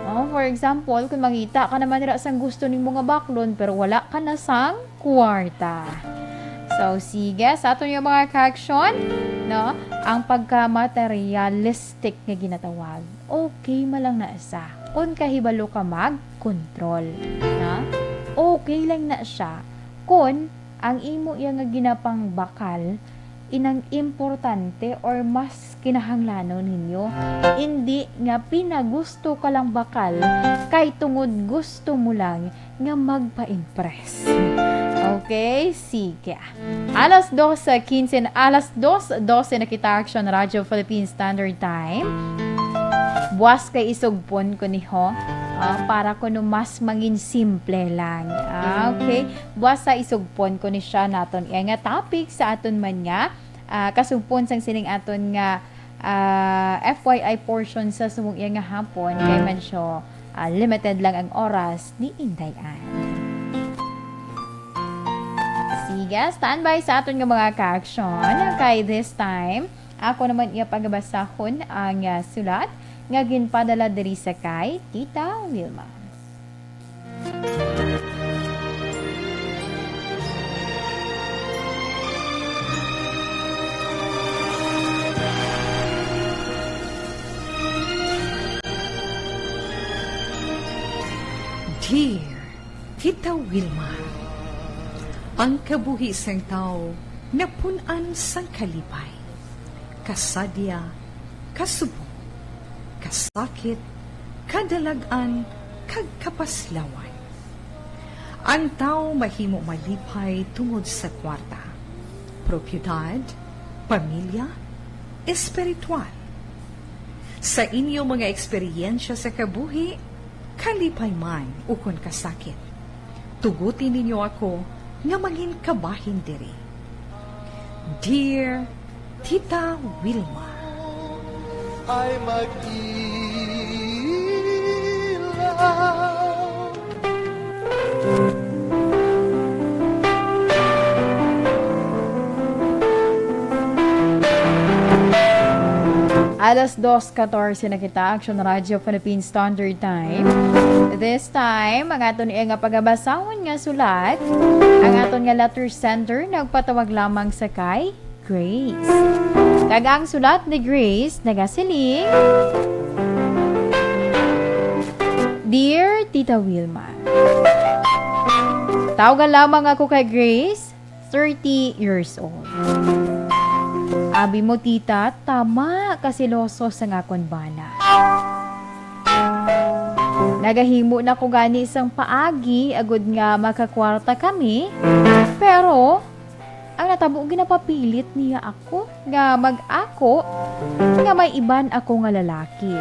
Oh, for example, kung mangita ka naman dira sang gusto nimo nga baklon, pero wala ka na sang kwarta. So, sige, sa aton nga mga ka-action, no? Ang pagka-materialistic nga ginatawag, okay man lang na sa kung kahibalo ka mag-control, no? Okay lang na siya kung ang imo iya nga ginapangbakal inang importante or mas kinahanglanon ninyo, indi nga pinagusto ka lang bakal kay tungod gusto mo lang nga magpa-impress. Okay, sige. Alas dos quince, alas dos doce na kita, Action Radio Philippine Standard Time. Buwas kay isugpon ko ni ho, ah, para kuno mas mangin simple lang. Ah, okay. Buwas sa isugpon ko ni siya naton iya nga topic sa aton man nga, ah, kasugpon sang sining aton nga, ah, F Y I portion sa subong iya nga hapon, kay man siya, ah, limited lang ang oras ni Inday Ann. Sige, standby sa aton nga mga ka-action. Kay this time, ako naman iya pagabasahon ang, ah, sulat nga ginpadala diri sa kay Tita Wilma. Dear Tita Wilma, ang kabuhi sang tawo napun-an sang kalipay, kasadya, kasubong, kasakit, kadalag-an, kag kapaslawan. Ang tawo mahimo malipay tungod sa kwarta, propiedad, pamilya, espiritual. Sa inyo mga eksperyensya sa kabuhi, kalipay man ukon kasakit, tuguti ninyo ako nga mangin kabahin diri. Dear Tita Wilma. Ay mag-ilaw. Alas dos katorse na kita, Action Radio Philippine Standard Time. This time, ang aton iya nga pagabasahon nga sulat, ang aton nga letter sender nagpatawag lamang sa kay Grace. Kag ang sulat ni Grace nagasiling, Dear Tita Wilma, tawgan lamang ako kay Grace, thirty years old. Abi mo, tita, tama ka seloso sang akon bana. Nagahimo na ko gani sang paagi agud nga makakwarta kami, pero ang natabo, ginapapilit niya ako nga mag-ako nga may iban ako nga lalaki.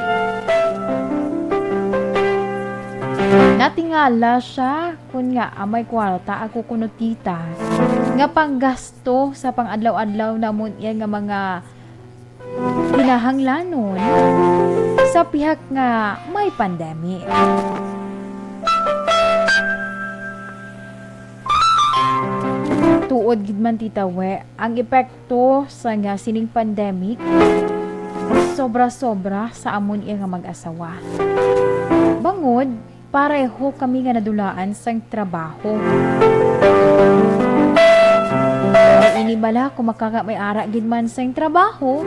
Natingala siya kon ngaa may kwarta ako kuno, tita, nga panggasto sa pang-adlaw-adlaw namon iya nga mga kinahanglanon sa pihak nga may pandemic. Tuod gid man, Tita We, ang epekto sa nga sining pandemic sobra-sobra sa amon iya nga mag-asawa. Bangod, pareho kami nga nadulaan sang trabaho. Ay, ini bala, kung makaka may ara gid man sang trabaho,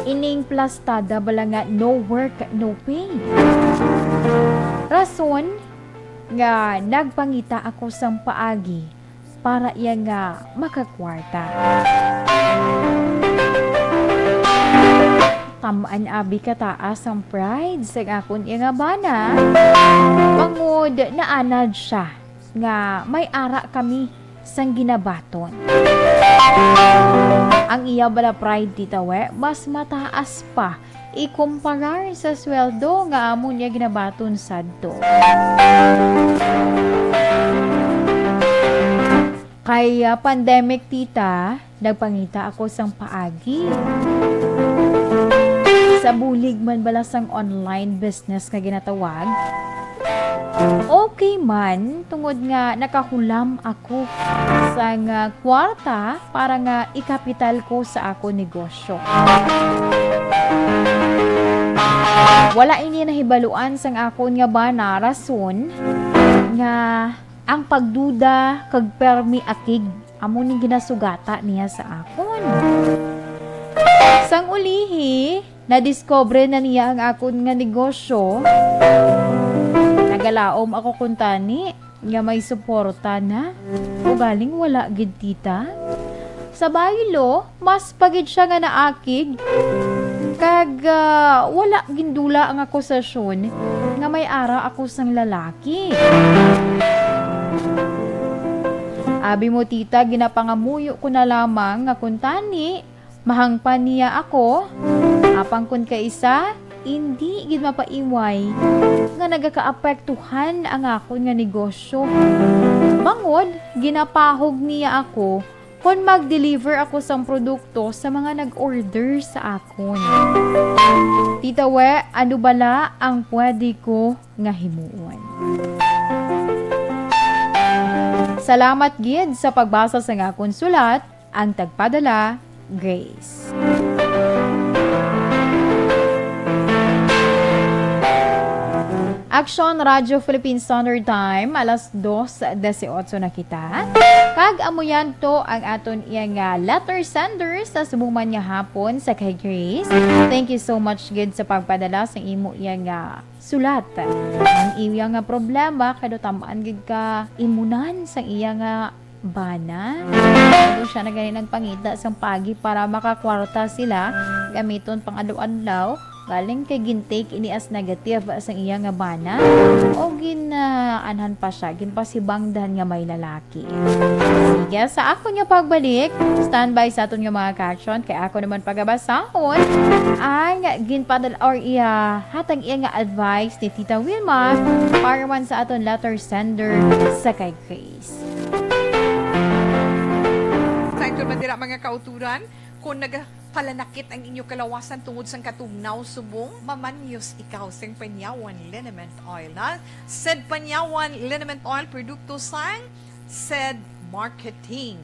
ining plastada bala nga no work, no pay. Rason nga nagpangita ako sang paagi para iya nga makakwarta. Tamaan abi kataas ang pride sang akon iya nga bana, bangod naanad siya nga may ara kami sang ginabaton. Ang iya bala pride, Tita We, mas mataas pa ikumparar sa sweldo nga amon niya ginabaton sadto. Kay, ah, pandemic, tita, nagpangita ako sang paagi. Sa bulig man bala sang online business nga ginatawag, okay man, tungod nga nakahulam ako sang, ah, kwarta para nga ikapital ko sa akon negosyo. Wala ini nahibaluan sang akon nga bana, rason nga ang pagduda kag permi akig amo ning ginasugata niya sa akon. Sang ulihi, nadiskubre na niya ang akon nga negosyo. Nagalaom ako kuntani nga may suporta na. Ugaling wala gid, tita. Sa baylo, mas pa gid siya nga naakig. Kag, ah, wala gindula ang akusasyon nga may ara ako sang lalaki. Abi mo, tita, ginapangamuyo ko na lamang nga kuntani mahangpan niya ako, apang kon kaisa, indi gid mapaiway nga nagakaapektuhan ang akon nga negosyo. Bangod, ginapahog niya ako kon mag-deliver ako sang produkto sa mga nag-order sa akon. Tita We, ano bala ang pwede ko nga himuon? Salamat gid sa pagbasa sang akon sulat. Ang tagpadala, Grace. Action Radio Philippine Standard Time, alas dos dieciocho na kita. Kag amo yan to ang aton iya nga letter sender sa subong man nga hapon sa kay Grace. Thank you so much gid sa pagpadala sa imo iya nga sulat. Ang iya nga problema, kay do tamaan gid ka imunan sa iya nga bana. Ano siya na gani nagpangita sang pagi para makakwarta sila, gamiton pang adlaw-adlaw, galing kay gintake ini as negative sang iya nga bana, o gin, ah, anhan pa siya, ginpasibangdan nga may lalaki. Sige, sa akon nga pagbalik, standby sa aton nga mga caption, kay ako naman pagabasahon ang ginpadal or iya, hatag iya nga advice ni Tita Wilma para man sa aton letter sender sa kay Grace. Sa ito man dira, mga kauturan, kung naga-, Palanakit ang inyo kalawasan tungod sang katugnaw subong mamanyos ikaw sing Panyawan Liniment Oil, na? Sed Panyawan Liniment Oil, produkto sang Sed Marketing.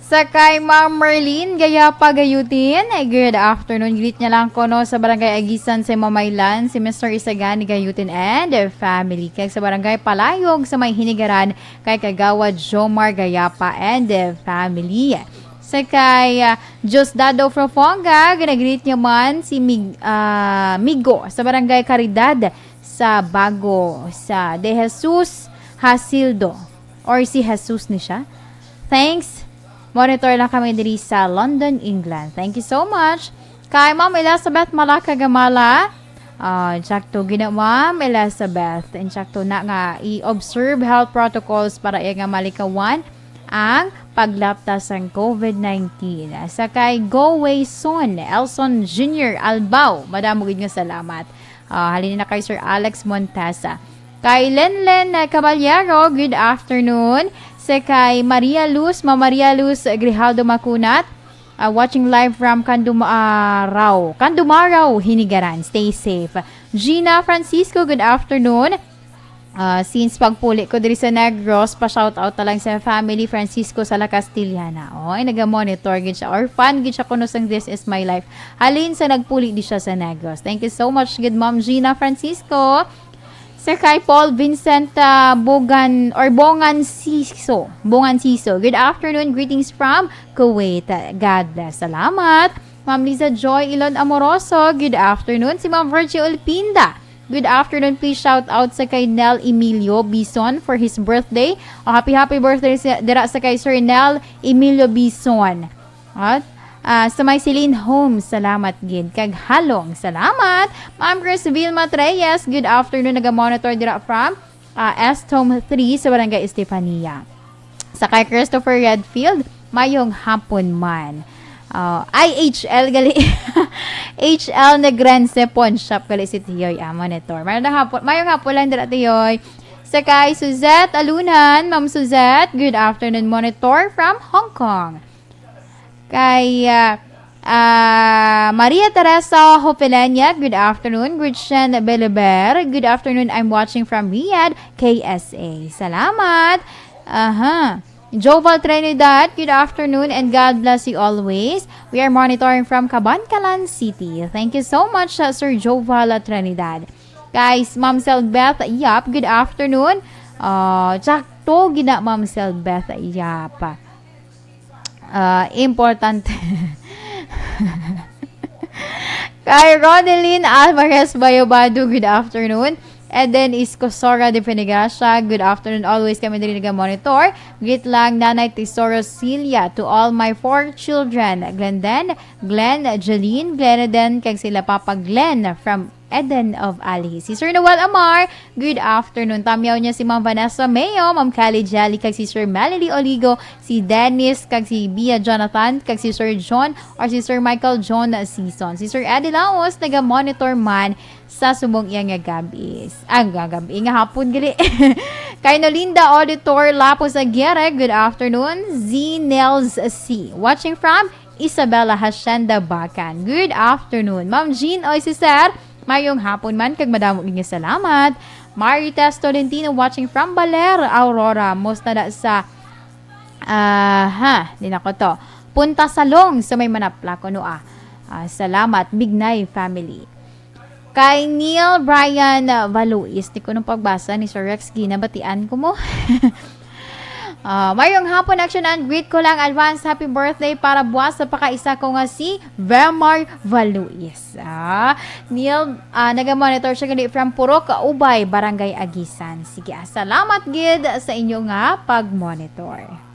Sa kay Ma'am Merlin Gayapa Gayutin, good afternoon. Greet niya lang ko, no, sa Barangay Agisan sa Mamaylan, si Mister Isagani Gayutin and family. Kag sa Barangay Palayog sa may Hinigaran, kay Kagawad Jomar Gayapa and family. Sa kay, ah, Diosdado Profonga, ginagreet niya man si Mig-, ah, Migo sa Barangay Caridad sa Bago, sa De Jesus Hasildo, or si Jesus ni siya. Thanks. Monitor lang kami diri sa London, England. Thank you so much. Kay Ma'am Elizabeth Malaka Gamala. Ah, insakto gina, Ma'am Elizabeth. Insakto na nga i-observe health protocols para iya nga malikawan ang paglapta sang covid nineteen. Sa kay Go Way Son, Elson Junior Albao, madamo gid nga salamat. Ah, halin na kay Sir Alex Montesa. Kay Lenlen, ah, Caballero, good afternoon. Sa kay Maria Luz, Ma Maria Luz Grijaldo Macunat, ah, watching live from Candumaraw. Candumaraw, Hinigaran. Stay safe. Gina Francisco, good afternoon. Ah, since pagpuli ko diri sa Negros, pa-shoutout na lang sa family Francisco sa La Castellana. Oy, naga-monitor gid siya. Or fan gid siya kuno sang This Is My Life. Halin sa nagpuli di siya sa Negros. Thank you so much, good Ma'am Gina Francisco. Sa kay Paul Vincent, ah, Bogan, or Bongan Siso. Bongan Siso. Good afternoon. Greetings from Kuwait. God bless. Salamat. Ma'am Liza Joy Ilon Amoroso. Good afternoon. Si Ma'am Virgie Ulpinda. Good afternoon. Please shout out sa kay Nel Emilio Bison for his birthday. O, happy, happy birthday sa, dira sa kay Sir Nel Emilio Bison. At, ah, sa may Celine Homes, salamat gid. Kag Halong, salamat. Ma'am Chris Vilma Treyes, good afternoon. Naga-monitor dira from, ah, Estom three sa Barangay Estefania. Sa kay Christopher Redfield, mayong hapon man. Ah, I H L gali. H L Negrense Pawn Shop gali si Tiyoy, ah, monitor. Mayong hapon, mayong hapon lang dira, Tiyoy. Sa kay Suzette Alunan, Ma'am Suzette, good afternoon, monitor from Hong Kong. Kay, ah, ah, Maria Teresa Hopelania, good afternoon. Gretchen Beliber, good afternoon. I'm watching from Riyadh, K S A. Salamat. Aha. Joval Trinidad, good afternoon and God bless you always. We are monitoring from Kabankalan City. Thank you so much, uh, Sir Joval, uh, Trinidad. Guys, Ma'am Selbeth Yap, good afternoon. Uh, sakto gina, Ma'am Selbeth Yap. Ah, importante. Kay Ronelyn Alvarez Bayobado, good afternoon. Eden Iscosora de Penegracia, good afternoon. Always kami diri naga-monitor. Greet lang, Nanay Tesoro Celia, to all my four children, Glenden, Glenn, Jeline, Gleneden, kag sila Papa Glenn from Eden of Ali. Si Sir Noel Amar, good afternoon. Tamyaw niya si Ma'am Vanessa Mayo, Ma'am Kylie Jelly, kag si Sir Melody Oligo, si Dennis, kag si Bia Jonathan, kag si Sir John, or si Sir Michael John Season. Si Sir Eddie Laos, naga-monitor man sa subong iya nga gabi. Ah, nga gabi, nga hapon, gali. Kay Nolinda Auditor Lapos Aguirre, good afternoon. Z Nels C, watching from Isabela Hacienda, Bacan. Good afternoon, Ma'am Jean. Oy, si Sir, mayong hapon man, kag madamo gid nga salamat. Marites Tolentino watching from Baler, Aurora. Musta na sa, ah, ha, di na ko to. Punta Salong sa may Manapla, kuno, ah. Ah, salamat, Bignay family. Kay Neil Brian, uh, Valuis, di ko nung pagbasa ni Sir Rex, ginabatian ko mo. Ah, mayong hapon, Action and Greet ko lang. Advance happy birthday para buwas sa pakaisa ko nga si Vemar Valuis. Ah, Neil, ah, naga-monitor siya gali from Purok Ubay, Barangay Agisan. Sige, ah, salamat gid sa inyo nga pag-monitor.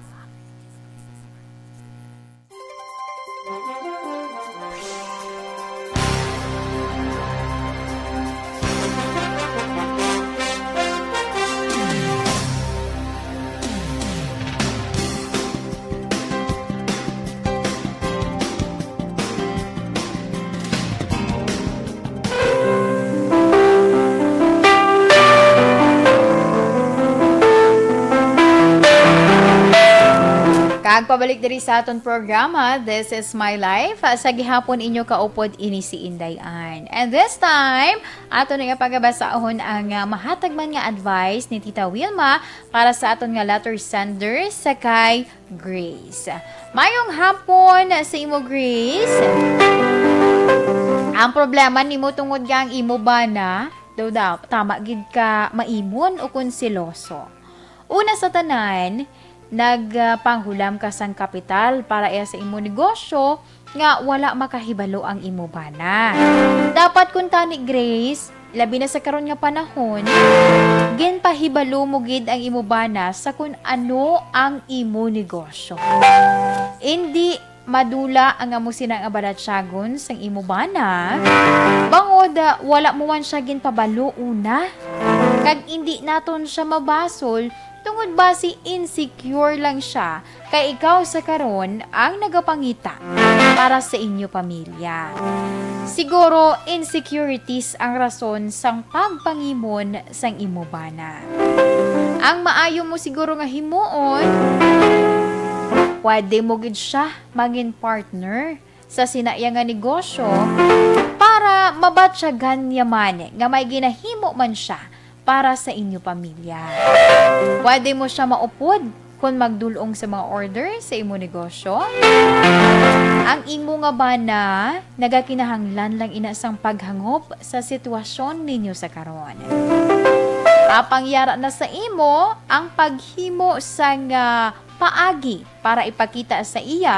Agpabalik diri sa aton programa, This is My Life. Sa gihapon inyo kaupod ini si Inday Ann. And this time, ato na nga pagabasahon ang, ah, mahatag man nga advice ni Tita Wilma para sa aton nga letter sender sa kay Grace. Mayong hapon sa imo, Grace. Ang problema nimo tungod nga ang imo bana, daw, daw, tama gid ka maimon o kon seloso. Una sa tanan, nagpanghulam ka sang kapital para iya sa imo negosyo nga wala makahibalo ang imo bana. Dapat kuntani, Grace, labi na sa karon nga panahon, ginpahibalo mo gid ang imo bana sa kun ano ang imo negosyo. Indi madula ang amo sina nga balatyagon sang imo bana, bangod, ah, wala mo man siya ginpabalo una, kag indi naton siya mabasol tungod basi insecure lang siya kay ikaw sa karon ang nagapangita para sa inyo pamilya. Siguro, insecurities ang rason sang pagpangimon sang imo bana. Ang maayo mo siguro nga himuon, pwede mo gid siya mangin partner sa sina iya nga negosyo para mabatyagan niya man nga may ginahimo man siya para sa inyo pamilya. Pwede mo siya maupod kon magdul-ong sa mga order sa imo negosyo. Ang imo nga bana nagakinahanglan lang ina sang paghangop sa sitwasyon ninyo sa karon. Apang yara na sa imo ang paghimo sang, ah, paagi para ipakita sa iya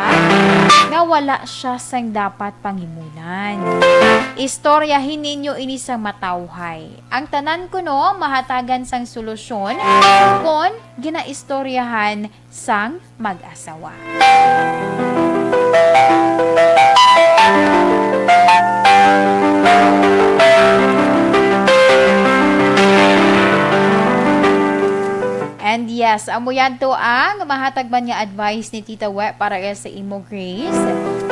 nga wala siya sang dapat pangimunan. Istoryahi ninyo ini sang matawhay. Ang tanan kuno mahatagan sang solusyon kon ginaistoryahan sang mag-asawa. And yes, amo yan to ang mahatag man nga advice ni Tita We para sa imo, Grace,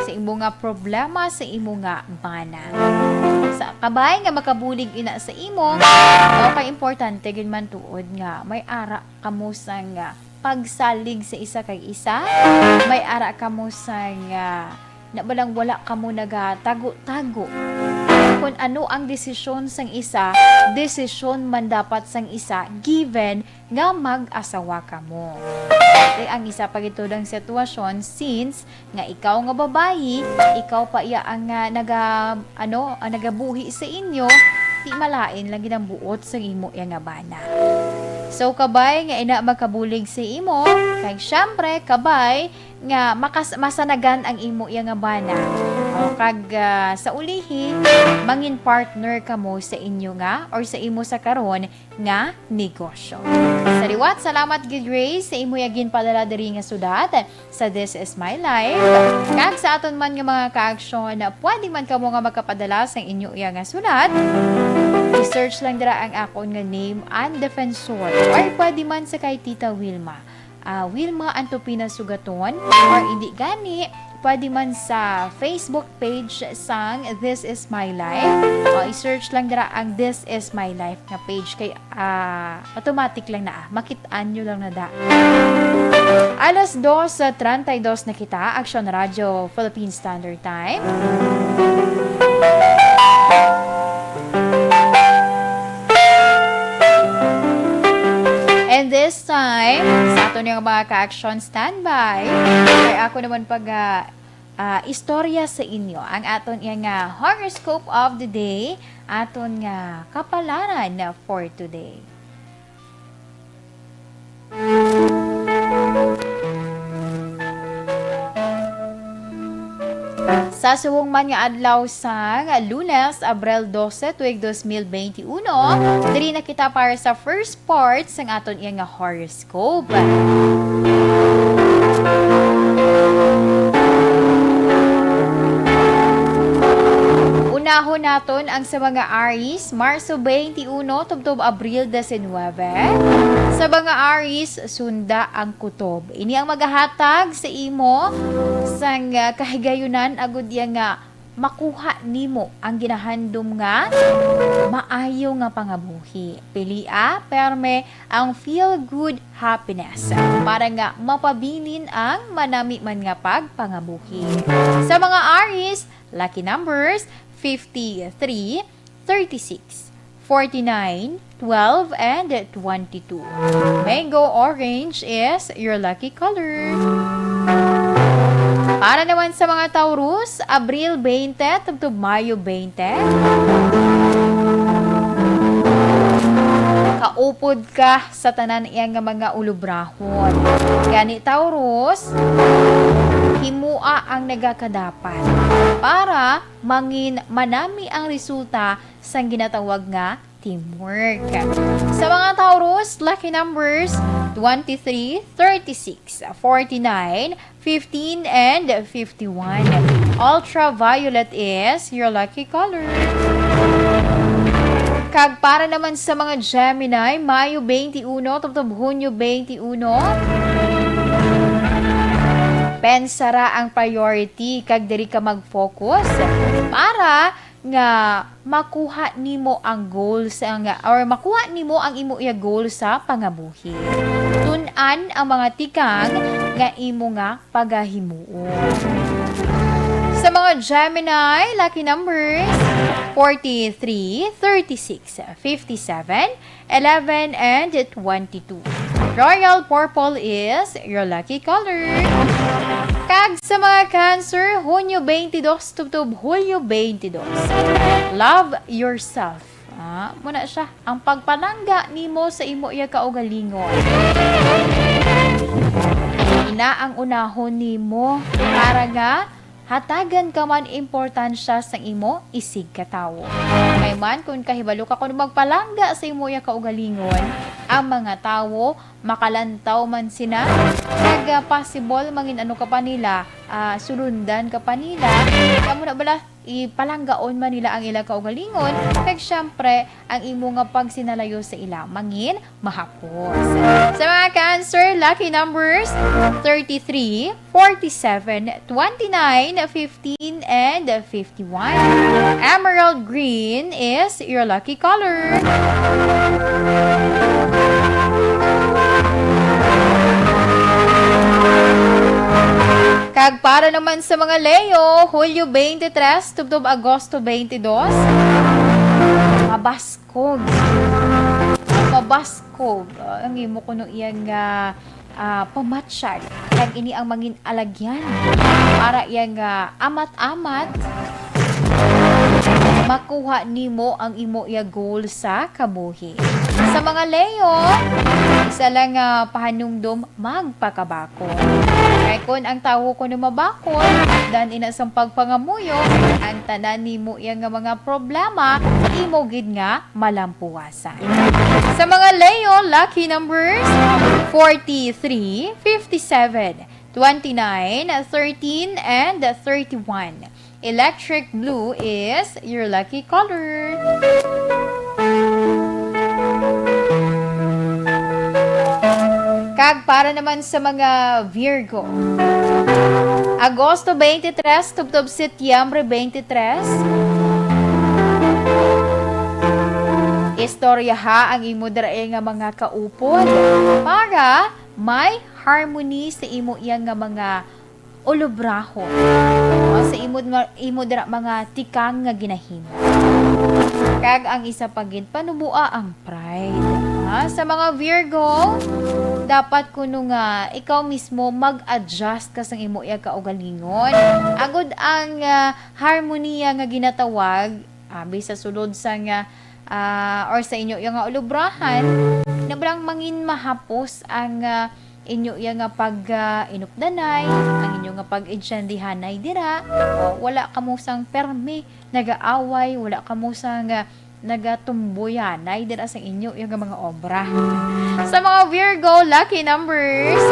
sa imo nga problema, sa imo nga bana. Sa kabay nga makabulig ina sa imo, okay, importante gid man tuod nga may ara kamo sang, ah, pagsalig sa isa kag isa, may ara kamo sang, ah, na balang wala kamo nagatago-tago. Kung ano ang desisyon sang isa, desisyon man dapat sang isa, given nga mag-asawa kamo. Kay ang isa pa gid ang sitwasyon, since nga ikaw nga babayi, ikaw pa iya ang, ah, naga-, ano, ang nagabuhi sa inyo, di malain lang gid ang buot sa imo iya nga bana. So, kabay nga ina makabulig sa imo, kay syempre, kabay nga makas-, masanagan ang imo iya nga bana. O, kag, ah, sa ulihi, mangin partner kamo sa inyo nga or sa imo sa karon nga negosyo. Sa liwat, salamat gid, Grace, sa imo iya ginpadala diri nga sulat sa This Is My Life. Kag sa aton man nga mga kaaksyon, pwede man kamo nga magkapadala sa inyo iya nga sulat. I-search lang dira ang akon nga name, Ann Defensor, or pwede man sa kay Tita Wilma. Ah, Wilma Antopina Sugaton, or hindi gani, pwede man sa Facebook page sang This Is My Life. O, i-search lang dira ang This Is My Life nga page kay, ah, automatic lang na, ah. Makit-an nyo lang na da. Alas dos treinta y dos na kita, Aksyon Radyo Philippine Standard Time. And this time, sa aton nga mga ka-action standby, kay ako naman pag, ah, ah, istorya sa inyo ang aton iya nga horoscope of the day, aton nga kapalaran for today. Sa subong man nga adlaw sang Lunes, Abril dose, tuig dos mil bente uno, diri na kita para sa first part sang aton iya nga horoscope. Unahon naton ang sa mga Aries, Marso bente uno tubtob Abril diecinuebe. Sa mga Aries, sunda ang kutob. Ini ang magahatag sa imo sang, ah, kahigayunan agud iya nga makuha nimo ang ginahandom nga maayo nga pangabuhi. Pilia perme ang feel good happiness para nga mapabilin ang manami man nga pagpangabuhi. Sa mga Aries, lucky numbers fifty-three, thirty-six, forty-nine, twelve, and twenty-two. Mango orange is your lucky color. Para naman sa mga Taurus, Abril twenty tubtob Mayo twenty, kaupod ka sa tanan iya nga mga ulubrahon. Gani, Taurus, himoa ang nagakadapat para mangin manami ang resulta sang ginatawag nga teamwork. Sa mga Taurus, lucky numbers twenty-three, thirty-six, forty-nine, fifteen, and fifty-one. Ultraviolet is your lucky color. Kag para naman sa mga Gemini, Mayo twenty-one tubtob Hunyo twenty-one, pensara ang priority kag diri ka mag-focus para nga makuha nimo ang goals nga, or makuha nimo ang imo iya goal sa pangabuhi. Tun-an ang mga tikang nga imo nga pagahimuon. Sa mga Gemini, lucky numbers forty-three, thirty-six, fifty-seven, eleven, and twenty-two. Royal purple is your lucky color. Kag sa mga Cancer, Hunyo twenty-two tubtob Hulyo twenty-two. Love yourself. Ah, muna siya. Ang pagpalangga nimo sa imo iya kaugalingon. Ina ang unahon nimo para nga hatagan ka man importansya sang imo isigkatawo. Kay man, kun kahibalo ka kun magpalangga sa imo iya kaugalingon, ang mga tawo makalantaw man sina, kag, ah, possible mangin ano ka pa nila, ah, sulundan ka pa nila. Kamo na bala, ipalanggaon man nila ang ila kaugalingon, kag syempre, ang imo nga pagsinalayo sa ila mangin mahapos. Sa mga Cancer, lucky numbers thirty-three, forty-seven, twenty-nine, fifteen, and fifty-one. Emerald green is your lucky color. Kag para naman sa mga Leo, Hulyo twenty-three tubtob Agosto twenty-two, mabaskog. Mabaskog. Ah, ang imo kuno iya nga, ah, pamatyag. Kag ini ang mangin alagyan para iya nga amat-amat makuha nimo ang imo iya goal sa kabuhi. Sa mga Leo, isa lang nga pahanumdom, magpakabakod. Kay kun ang tawo kuno mabakod, dan ina sang pagpangamuyo, ang tanan nimo iya nga mga problema, imo gid nga malampuwasan. Sa mga Leo, lucky numbers forty-three, fifty-seven, twenty-nine, thirteen, and thirty-one. Electric blue is your lucky color. Kag para naman sa mga Virgo, Agosto twenty-three tubtob Setyembre twenty-three, istoryaha ang imo dira nga mga kaupod para may harmony sa imo iya nga mga ulubrahon. O, sa imo, imo dira mga tikang nga ginahimo. Kag ang isa pa gid, panuboa ang pride. Ha? Sa mga Virgo, dapat kuno nga ikaw mismo mag-adjust ka sang imo iya kaugalingon. Agod ang, ah, harmonia nga ginatawag, abi sa sulod sa nga, ah, or sa inyo iya nga ulubrahan, na bala mangin mahapos ang, ah, inyo iya nga pag, ah, inupdanay, ang inyo nga pag-intyendihanay dira, o wala kamo sang permi nagaaway, wala kamo sang, ah, nagatumboyanay dira sa inyo iya nga mga obra. Sa mga Virgo, lucky numbers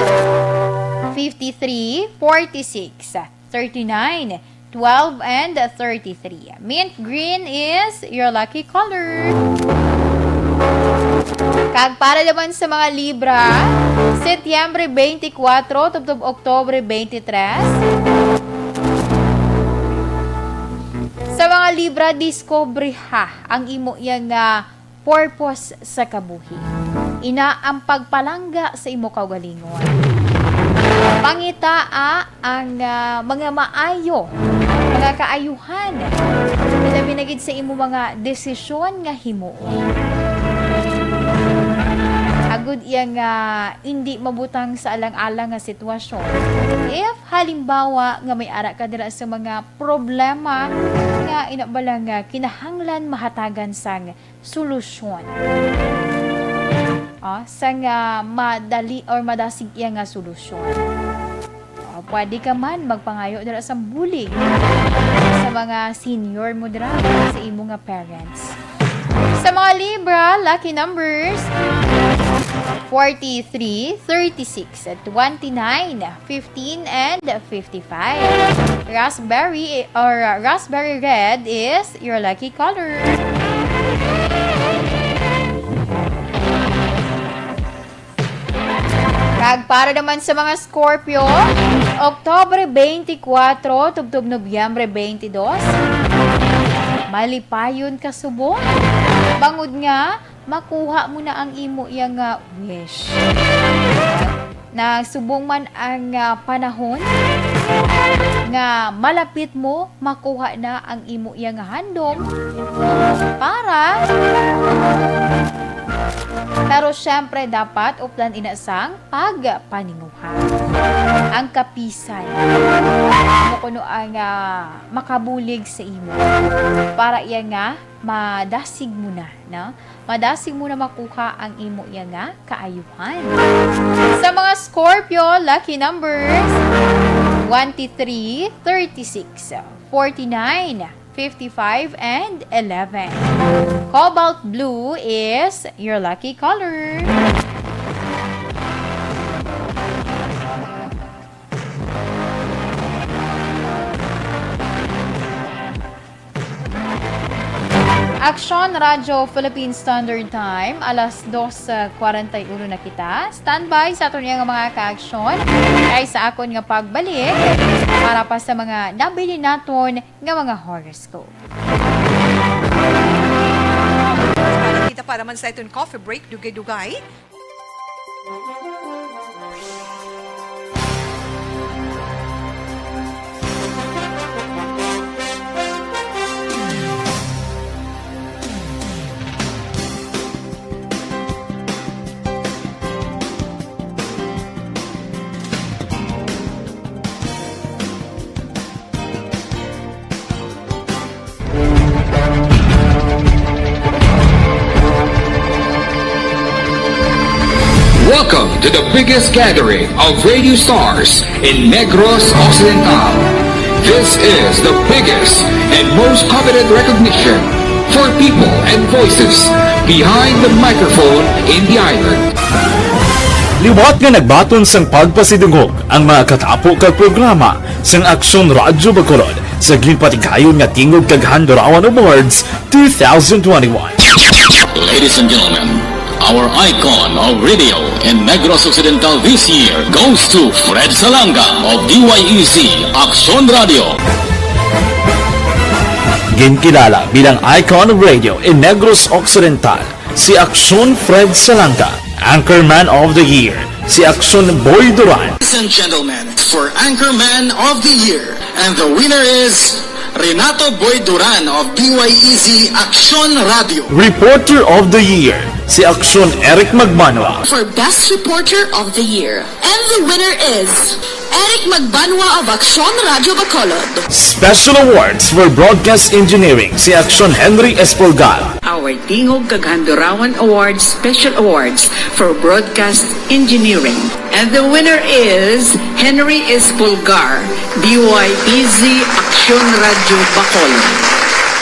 fifty-three, forty-six, thirty-nine, twelve, and thirty-three. Mint green is your lucky color. Kag para naman sa mga Libra, Setyembre twenty-four tubtob Oktubre twenty-three, Libra, diskubriha ang imo iya nga purpose sa kabuhi. Ina ang pagpalangga sa imo kaugalingon. Pangitaa ang, ah, mga maayo, mga kaayuhan, ilabi na gid sa imo mga desisyon nga himuon. Agud iya nga indi mabutang sa alang-alang nga sitwasyon. If halimbawa nga may ara ka dira sa mga problema nga ina bala nga kinahanglan mahatagan sang solusyon. Ah, sang, ah, madali or madasig iya nga solusyon. Ah, pwede ka man magpangayo dira sa bulig sa mga senior mo dira, sa imo nga parents. Sa mga Libra, lucky numbers, forty-three, thirty-six, twenty-nine, fifteen, and fifty-five. Raspberry or, uh, raspberry red is your lucky color. Kag para naman sa mga Scorpio, Oktubre twenty-four tubtob Nobyembre twenty-two, malipayon ka subong, bangod nga makuha mo na ang imo iya nga wish. Nagsubong man ang, ah, panahon nga malapit mo makuha na ang imo iya nga handom para, pero syempre dapat uplan ina sang pagpaninguha. Ang kapisan mo kuno ang, ah, makabulig sa imo para iya nga madasig mo na, no? Madasig mo na makuha ang imo iya nga kaayuhan. Sa mga Scorpio, lucky numbers, twenty-three, thirty-six, forty-nine, fifty-five, and eleven. Cobalt blue is your lucky color. Aksyon Radyo Philippine Standard Time, alas dos kwarenta y uno na kita. Standby sa aton nga mga kaaksyon kay sa akon nga pagbalik para pa sa mga nabilin naton nga mga horoscope. Kita pa naman sa iton coffee break, dugay-dugay. Welcome to the biggest gathering of radio stars in Negros Occidental. This is the biggest and most coveted recognition for people and voices behind the microphone in the island. Liwat nga nagbaton sang pagpasidungog ang mga katapo kag programa sang Aksyon Radyo Bacolod sa ginpatigayon nga Tingog kag Handurawan Awards two thousand twenty-one. Ladies and gentlemen, our icon of radio in Negros Occidental this year goes to Fred Salanga of D Y E Z Aksyon Radio. Ginkilala bilang icon of radio in Negros Occidental si Aksyon Fred Salanga, Anchorman of the Year si Aksyon Boy Duran. Ladies and gentlemen, for Anchorman of the Year, and the winner is Renato Boy Duran of D Y E Z Aksyon Radio. Reporter of the Year si Aksyon Eric Magbanwa. For Best Reporter of the Year, and the winner is Eric Magbanwa of Aksyon Radyo Bacolod. Special Awards for Broadcast Engineering si Aksyon Henry Espolgar. Our Tingog kag Handurawan Awards Special Awards for Broadcast Engineering. And the winner is Henry Espolgar, D Y E Z Aksyon Radyo Bacolod.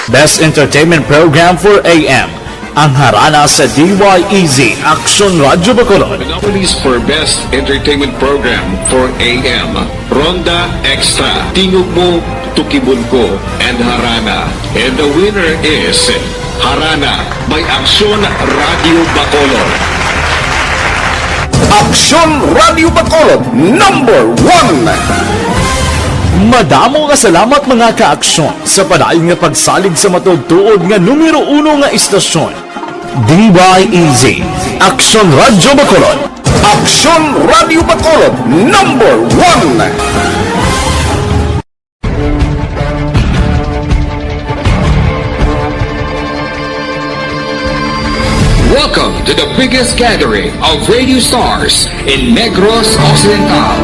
Best Entertainment Program for A M, ang Harana sa D Y E Z Aksyon Radyo Bacolod. The nominees for Best Entertainment Program for A M, Ronda Extra, Tingog Mo, Tukibon Ko, and Harana. And the winner is Harana by Aksyon Radyo Bacolod. Aksyon Radyo Bacolod, number one. Madamo nga salamat, mga ka-aksyon, sa padayon nga pagsalig sa matuod-tuod nga numero uno nga istasyon, D Y E Z, Aksyon Radyo Bacolod. Aksyon Radyo Bacolod, number one. Welcome to the biggest gathering of radio stars in Negros Occidental.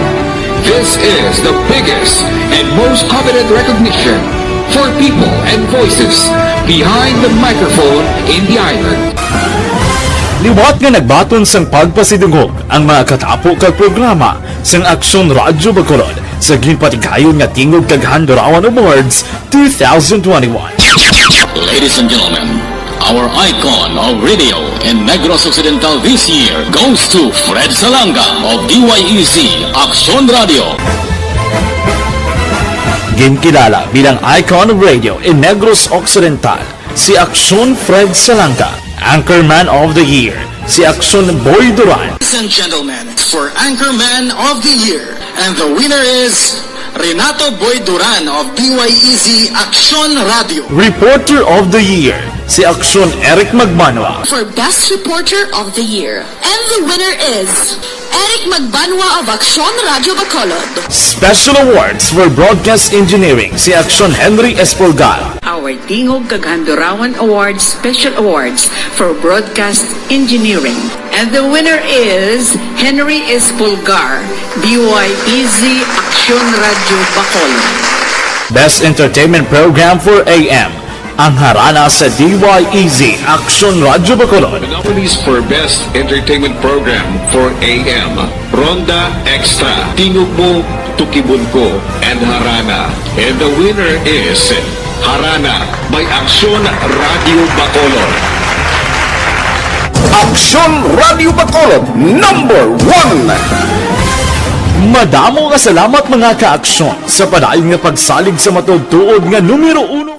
This is the biggest and most coveted recognition for people and voices behind the microphone in the island. Liwat nga nagbaton sang pagpasidungog ang mga katapo kag programa sang Aksyon Radyo Bacolod sa ginpatigayon nga Tingog kag Handurawan Awards two thousand twenty-one. Ladies and gentlemen, our icon of radio in Negros Occidental this year goes to Fred Salanga of D Y E Z Aksyon Radio. Ginkilala bilang icon of radio in Negros Occidental si Aksyon Fred Salanga, Anchorman of the Year si Aksyon Boy Duran, Ladies and gentlemen, for Anchorman of the Year, and the winner is Renato Boy Duran of D Y E Z Aksyon Radio. Reporter of the Year si Aksyon Eric Magbanwa. For Best Reporter of the Year, and the winner is Eric Magbanwa of Aksyon Radio Bacolod. Special Awards for Broadcast Engineering si Aksyon Henry Espolgar. Our Tingog kag Handurawan Awards Special Awards for Broadcast Engineering. And the winner is Henry Espolgar, D Y E Z Aksyon Radio Bacolod. Best Entertainment Program for A M, ang Harana sa D Y E Z Aksyon Radyo Bacolod. The nominees for Best Entertainment Program for A M, Ronda Extra, Tingog Mo, Tukibon Ko, and Harana. And the winner is Harana by Aksyon Radio Bacolod. Aksyon Radio Bacolod, number one. Madamo nga salamat, mga ka-aksyon, sa padayon nga pagsalig sa matuod-tuod nga numero uno.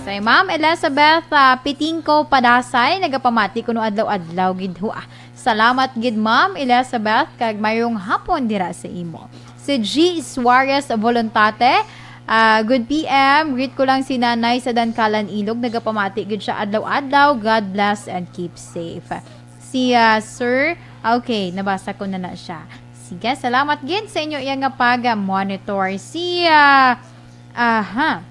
Say, Ma'am Elizabeth, ah, Pitingko Padasay, nagapamati kuno adlaw-adlaw gid ho, ah. Salamat gid, Ma'am Elizabeth, kag mayong hapon dira sa imo. Si G Suarez Voluntate, ah, "Good P M, greet ko lang si Nanay sa Dankalan, Ilog, nagapamati gid siya adlaw-adlaw. God bless and keep safe." Si, ah, Sir, okay, nabasa ko na na siya. Sige, salamat gid sa inyo iya nga pag-monitor. Si, ah, aha.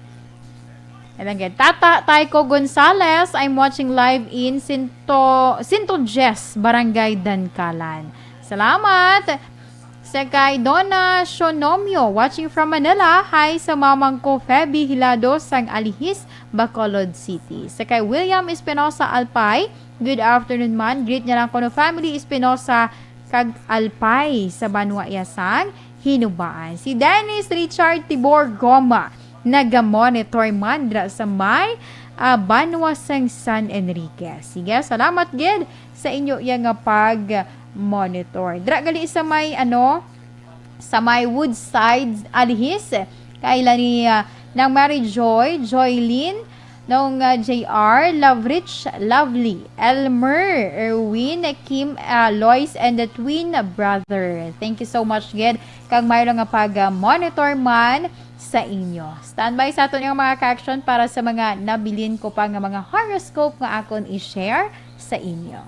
Alang gid. Tata Taiko Gonzales, "I'm watching live in Sinto, Sinto Jess, Barangay Dankalan." Salamat. Sa kay Donna Shonomio, watching from Manila. "Hi sa mamang ko, Feby Hilado, sang Alihis, Bacolod City." Sa kay William Espinosa Alpay, "Good afternoon, man. Greet niya lang kuno family Espinosa kag Alpay sa banwa iya sang Hinubaan." Si Dennis Richard Tibor Goma, naga-monitor man dira sa may, ah, banwa sang San Enrique. Sige, salamat gid sa inyo iya nga pag-monitor. Dira gali sa may, ano, sa may Woodside, Alihis, kaila ni, ah, Nang Mary Joy, Joylene, Nong, ah, J R, Loverich, Lovely, Elmer, Erwin, Kim, ah, Lois, and the twin brother. Thank you so much gid, kag maylo nga pag, ah, monitor man sa inyo. Standby sa aton nga mga ka-action para sa mga nabilin ko pa nga mga horoscope nga akon i-share sa inyo.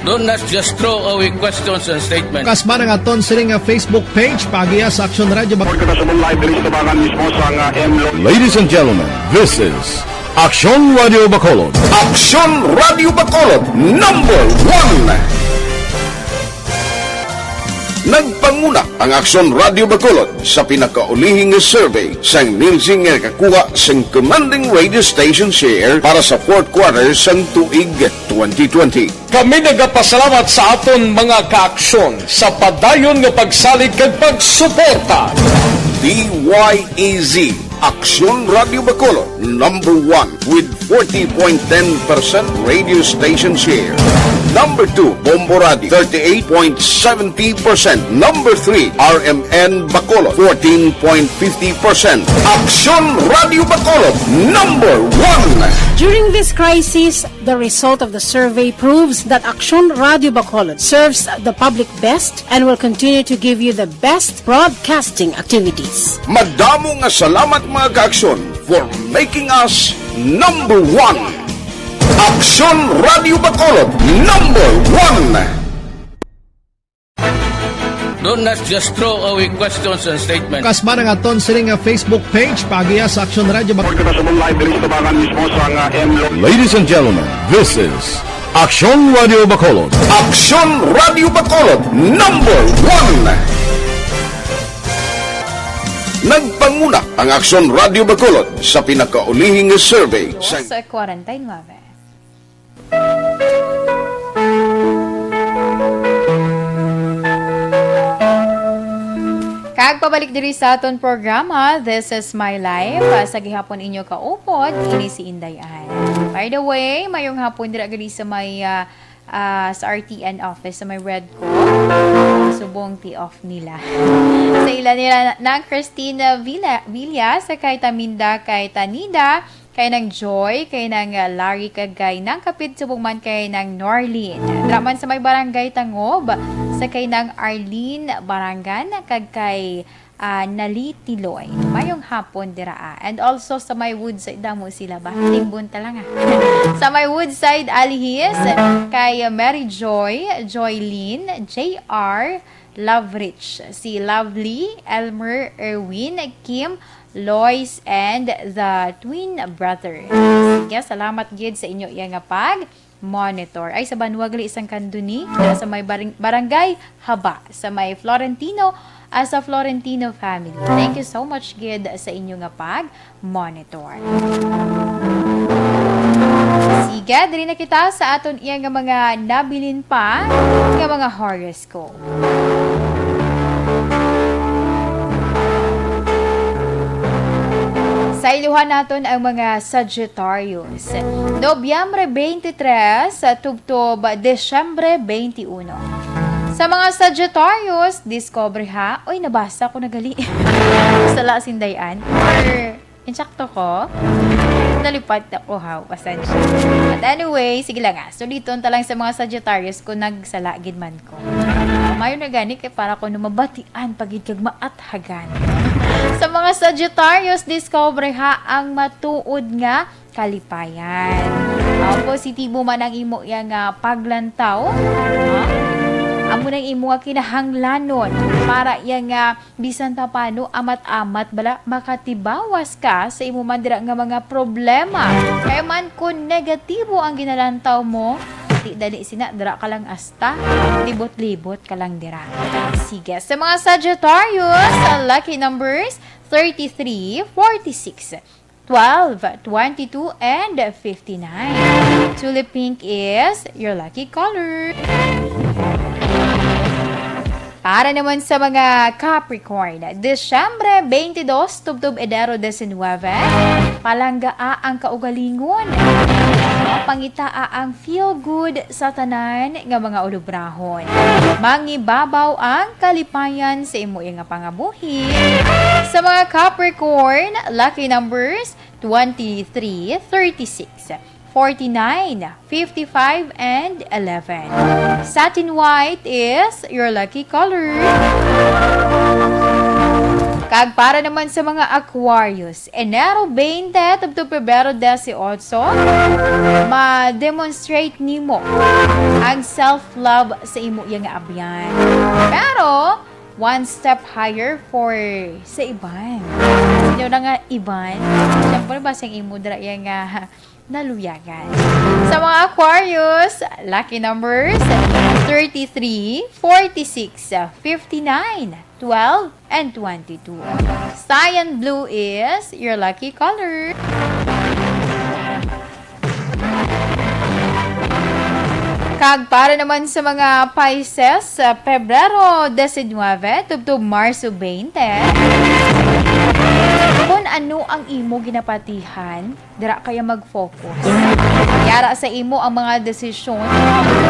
Don't not just throw away questions and statements. Kasman ang aton sini nga Facebook page, paagiha sa Aksyon Radio Bak- Report kita sa live diri sa Tabangan mismo sa nga M Lo- Ladies and gentlemen, this is Aksyon Radio Bacolod. Aksyon Radio Bacolod, number one. Nagpanguna ang Aksyon Radio Bacolod sa pinakaulihi nga survey sang Nielsen nga nakakuha sang commanding radio station share para sa fourth quarter sang tuig twenty twenty. Kami nagapasalamat sa aton mga kaaksyon sa padayon nga pagsalig kag pagsuporta. D Y E Z Aksyon Radio Bacolod, number one with forty point ten percent radio station share. Number two, Bombo Radio, thirty-eight point seventy percent. Number three, R M N Bacolod, fourteen point fifty percent. Aksyon Radio Bacolod, number one. During this crisis, the result of the survey proves that Aksyon Radio Bacolod serves the public best and will continue to give you the best broadcasting activities. Madamo nga salamat, mga ka-Aksyon, for making us number one. Aksyon Radio Bacolod, number one. Don't not just throw away questions and statements. Kasba nga aton sini nga Facebook page, paagiha sa Aksyon Radio Bacolod. Kita sa live diri sa tabangan mismo sa nga M Lo- Ladies and gentlemen, this is Aksyon Radio Bacolod. Aksyon Radio Bacolod, number one. Nagpanguna ang Aksyon Radio Bacolod sa pinakaulihi nga survey sa Sa kwarenta y nuebe. Kag pabalik diri sa aton programa, This is My Life. Sa gihapon inyo kaupod, ini si Inday Ann. By the way, mayong hapon dira gani sa may, ah, ah, sa R T N office, sa may Red Co. Subong ti off nila. Sa ila nila na, na Christina Villa, Villa, sa kay Taminda, kay Tanida, kay nang Joy, kay nang, ah, Larry, kag kay nang Kapit, subong man kay nang Norlin. Dira man sa may Barangay Tangob, sa kay nang Arlene Barangan, kag kay, ah, Nali Tiloy. Mayong hapon dira, ah. And also sa may Woodside, damo sila ba? Timbon talaga. Sa may Woodside, Alihis, kay Mary Joy, Joylene, J R, Love Rich, si Lovely, Elmer, Erwin, Kim, Lois, and the twin brother. Sige, salamat gid sa inyo iya nga pag-monitor. Ay, sa banwa gali sang Candoni, na sa may baring-, barangay Haba, sa may Florentino, as a Florentino family. Thank you so much gid sa inyo nga pag-monitor. Sige, diri na kita sa aton iya nga mga nabilin pa nga mga horoscope. Sa iluhan naton ang mga Sagittarius, Nobyembre twenty-three sa tubtob Disyembre twenty-one. Sa mga Sagittarius, discover ha. Oy, nabasa ko na gali. Sala sindayan. Or Insakto ko? Nalipat na ko, ha? Pasensya. But anyway, sige lang, ah. Suliton ta lang sa mga Sagittarius kung nagsala gid man ko. Mayo na gani kay para ko no mabatian pa gid kag maathagan. Sa mga Sagittarius, discover ha ang matuod nga kalipayan. Ah, positibo man ang imo iya nga paglantaw, ha? Amo nang imo nga kinahanglanon para iya nga bisan pa paano, amat-amat bala, makatibawas ka sa imo man dira nga mga problema. Kaya man, kung negatibo ang ginalantaw mo, di dali sina, dira ka lang asta, libot-libot ka lang dira. Sige, sa mga Sagittarius, sa lucky numbers, thirty-three, forty-six, twelve, twenty-two, and fifty-nine. Tulip pink is your lucky color. Para naman sa mga Capricorn, Disyembre twenty-two, tubtob Enero diecinuebe, palanggaa ang kaugalingon. Pangitaa ang feel good sa tanan nga mga ulubrahon. Mangibabaw ang kalipayan sa imo nga pangabuhi. Sa mga Capricorn, lucky numbers, twenty-three, thirty-six, forty-nine, fifty-five, and eleven. Satin white is your lucky color. Kag para naman sa mga Aquarius, Enero twenty tubtob Pebrero dieciocho, ma-demonstrate nimo ang self-love sa imo iya nga abyan. Pero, one step higher for sa iban. Sino na nga iban? Siyempre, basang imo dira iya nga naluyagan. Sa mga Aquarius, lucky numbers, thirty-three, forty-six, fifty-nine, twelve, and twenty-two. Cyan blue is your lucky color. Kag para naman sa mga Pisces, sa Pebrero diecinuebe tubtob Marso twenty, Kon ano ang imo ginapatihan, dira kaya mag-focus. Yara sa imo ang mga desisyon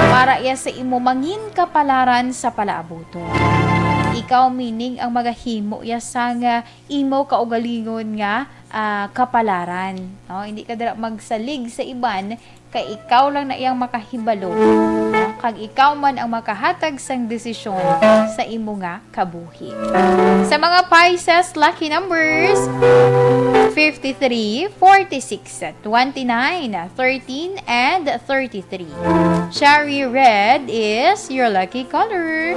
para iya sa imo mangin kapalaran sa palaabuton. Ikaw, meaning, ang magahimo iya sang, ah, imo kaugalingon nga, ah, kapalaran. No? Hindi ka dira magsalig sa iban, kay ikaw lang na iyang makahibalo, no? Kag ikaw man ang makahatag sang desisyon sa imo nga kabuhi. Sa mga Pisces lucky numbers, fifty-three, forty-six, twenty-nine, thirteen, and thirty-three. Cherry red is your lucky color.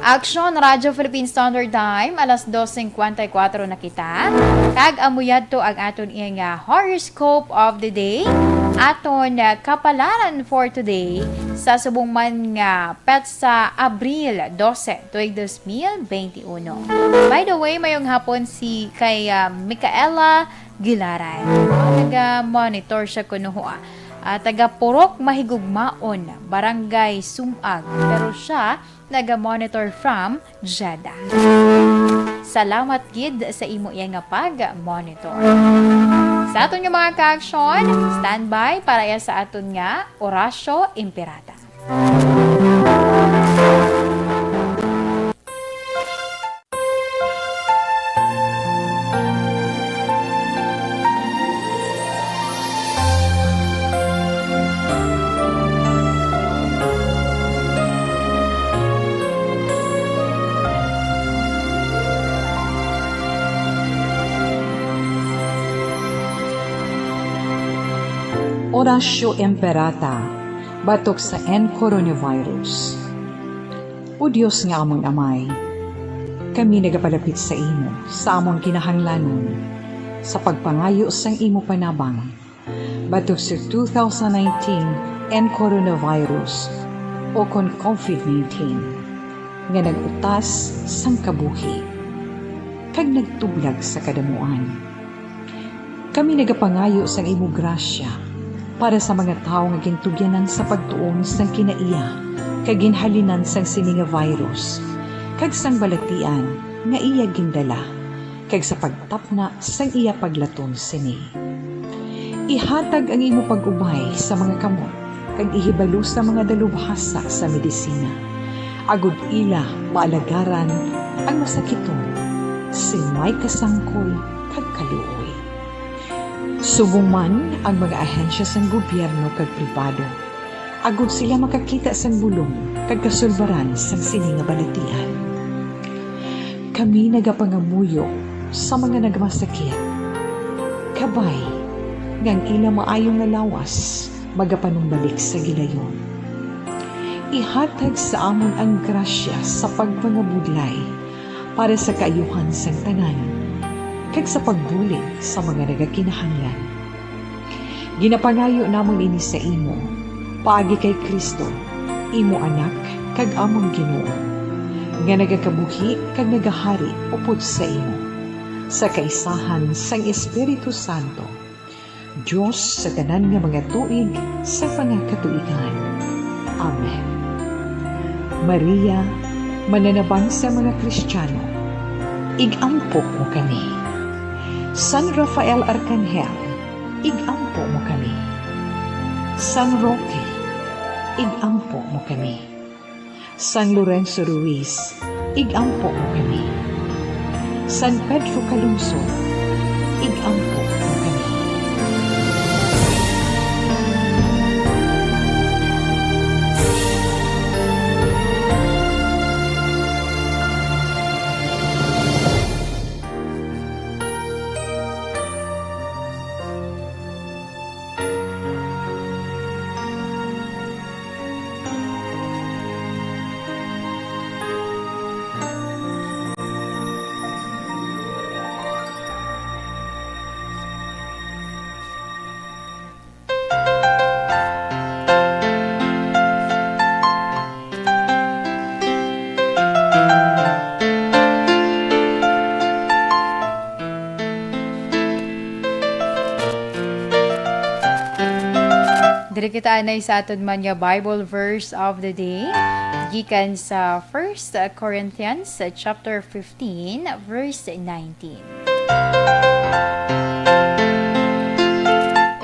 Aksyon, Radyo Philippine Standard Time, alas dos cincuenta y cuatro na kita. Kag amo yadto ang aton iya nga horoscope of the day. Aton, ah, kapalaran for today sa subong man nga petsa, Abril dose, tuig dos mil benti uno. By the way, mayong hapon si kay, ah, Micaela Gilaray. Naga-monitor siya kuno, ah, ah, taga Purok Mahigugmaon, Barangay Sumag. Pero siya naga-monitor from Jeddah. Salamat gid sa imo iya nga pag-monitor. Sa aton nga mga ka-aksyon, standby para iya sa aton nga Orasyo Imperata. Orasyo Imperata, batok sa N coronavirus. O Dios nga amon Amay, kami nagapalapit sa imo sa amon kinahanglanon sa pagpangayo sang imo panabang batok sa two thousand nineteen N coronavirus, o kon COVID nineteen, nga nag-utas sang kabuhi kag nagtublag sa kadamuan. Kami nagapangayo sang imo grasya para sa mga tawo nga gintugyanan sa pagtuon sang kinaiya kag ginhalinan sang sini nga virus, kag sang balatian nga iya gindala, kag sa pagtapna sang iya paglaton sini. Ihatag ang imo pag-ubay sa mga kamot kag ihibalo sa mga dalubhasa sa medisina, agod ila maalagaran ang masakiton sing may kasangkol kag kaluoy. Subong man ang mga ahensya sang gobyerno kag pribado, agod sila makakita sang bulong kag kasulbaran sang sini nga balatian. Kami nagapangamuyo sa mga nagmasakit, kabay nga ang ila maayo nga lawas magapanumbalik sa gilayon. Ihatag sa amon ang grasya sa pagpangabudlay para sa kaayuhan sang tanan, kag sa pagbulig sa mga nagakinahanglan. Ginapangayo namon ini sa imo, paagi kay Cristo, imo Anak kag amon Ginoo, nga nagakabuhi kag nagahari upod sa imo, sa kaisahan sang Espiritu Santo, Dios sa tanan nga mga tuig sa mga katuigan. Amen. Maria, mananabang sa mga Kristiano, ig-ampo mo kami. San Rafael Arcangel, ig-ampo mo kami. San Roque, ig-ampo mo kami. San Lorenzo Ruiz, ig-ampo mo kami. San Pedro Calungsod, ig-ampo mo kami. Kita anay sa aton man nga Bible verse of the day, gikan sa First Corinthians, uh, chapter fifteen, verse nineteen.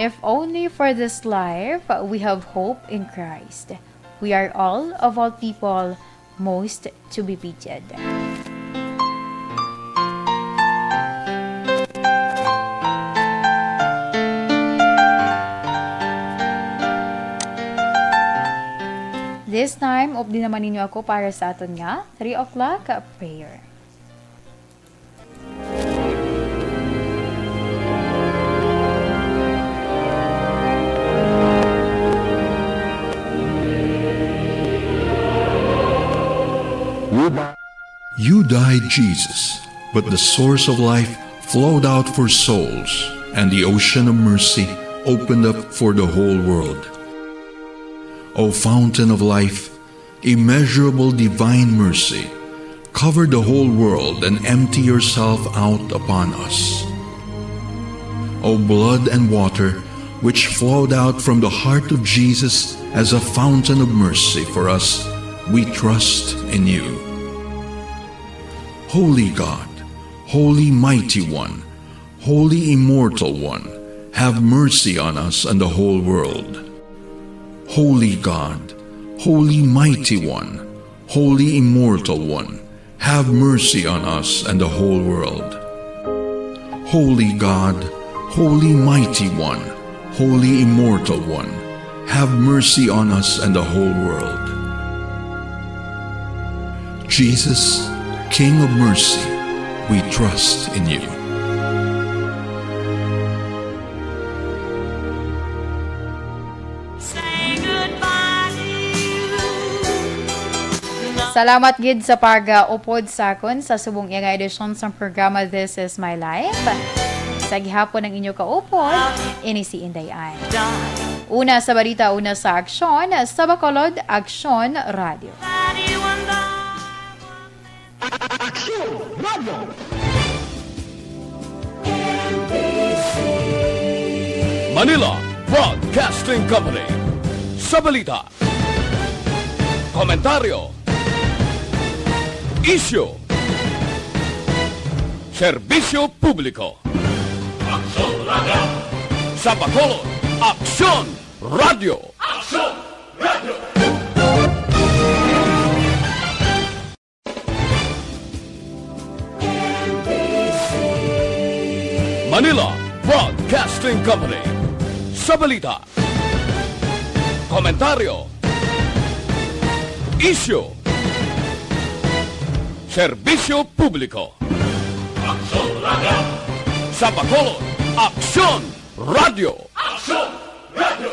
If only for this life we have hope in Christ, we are all, of all people, most to be pitied. This time, updi naman ninyo ako para sa aton nga three o'clock prayer. You died, Jesus, but the source of life flowed out for souls, and the ocean of mercy opened up for the whole world. O fountain of life, immeasurable divine mercy, cover the whole world and empty yourself out upon us. O blood and water, which flowed out from the heart of Jesus as a fountain of mercy for us, we trust in you. Holy God, Holy Mighty One, Holy Immortal One, have mercy on us and the whole world. Holy God, Holy Mighty One, Holy Immortal One, have mercy on us and the whole world. Holy God, Holy Mighty One, Holy Immortal One, have mercy on us and the whole world. Jesus, King of mercy, we trust in you. Salamat gid sa pag-upod sa akon sa subong iya nga edisyon sang programa This Is My Life. Sa gihapon ang inyo kaupod, ini si Inday Ann. Una sa balita, una sa aksyon, sa Bacolod, Aksyon Radio. Aksyon Radio. Manila Broadcasting Company. Sa balita, komentaryo, isyu, serbisyo publiko. Aksyon Radio. Sa Bacolod, Aksyon Radio. Aksyon Radio. Manila Broadcasting Company. Sa balita, komentaryo, isyu, serbisyo publiko. Aksyon Radio. Sa Bacolod, Aksyon Radio. Aksyon Radio.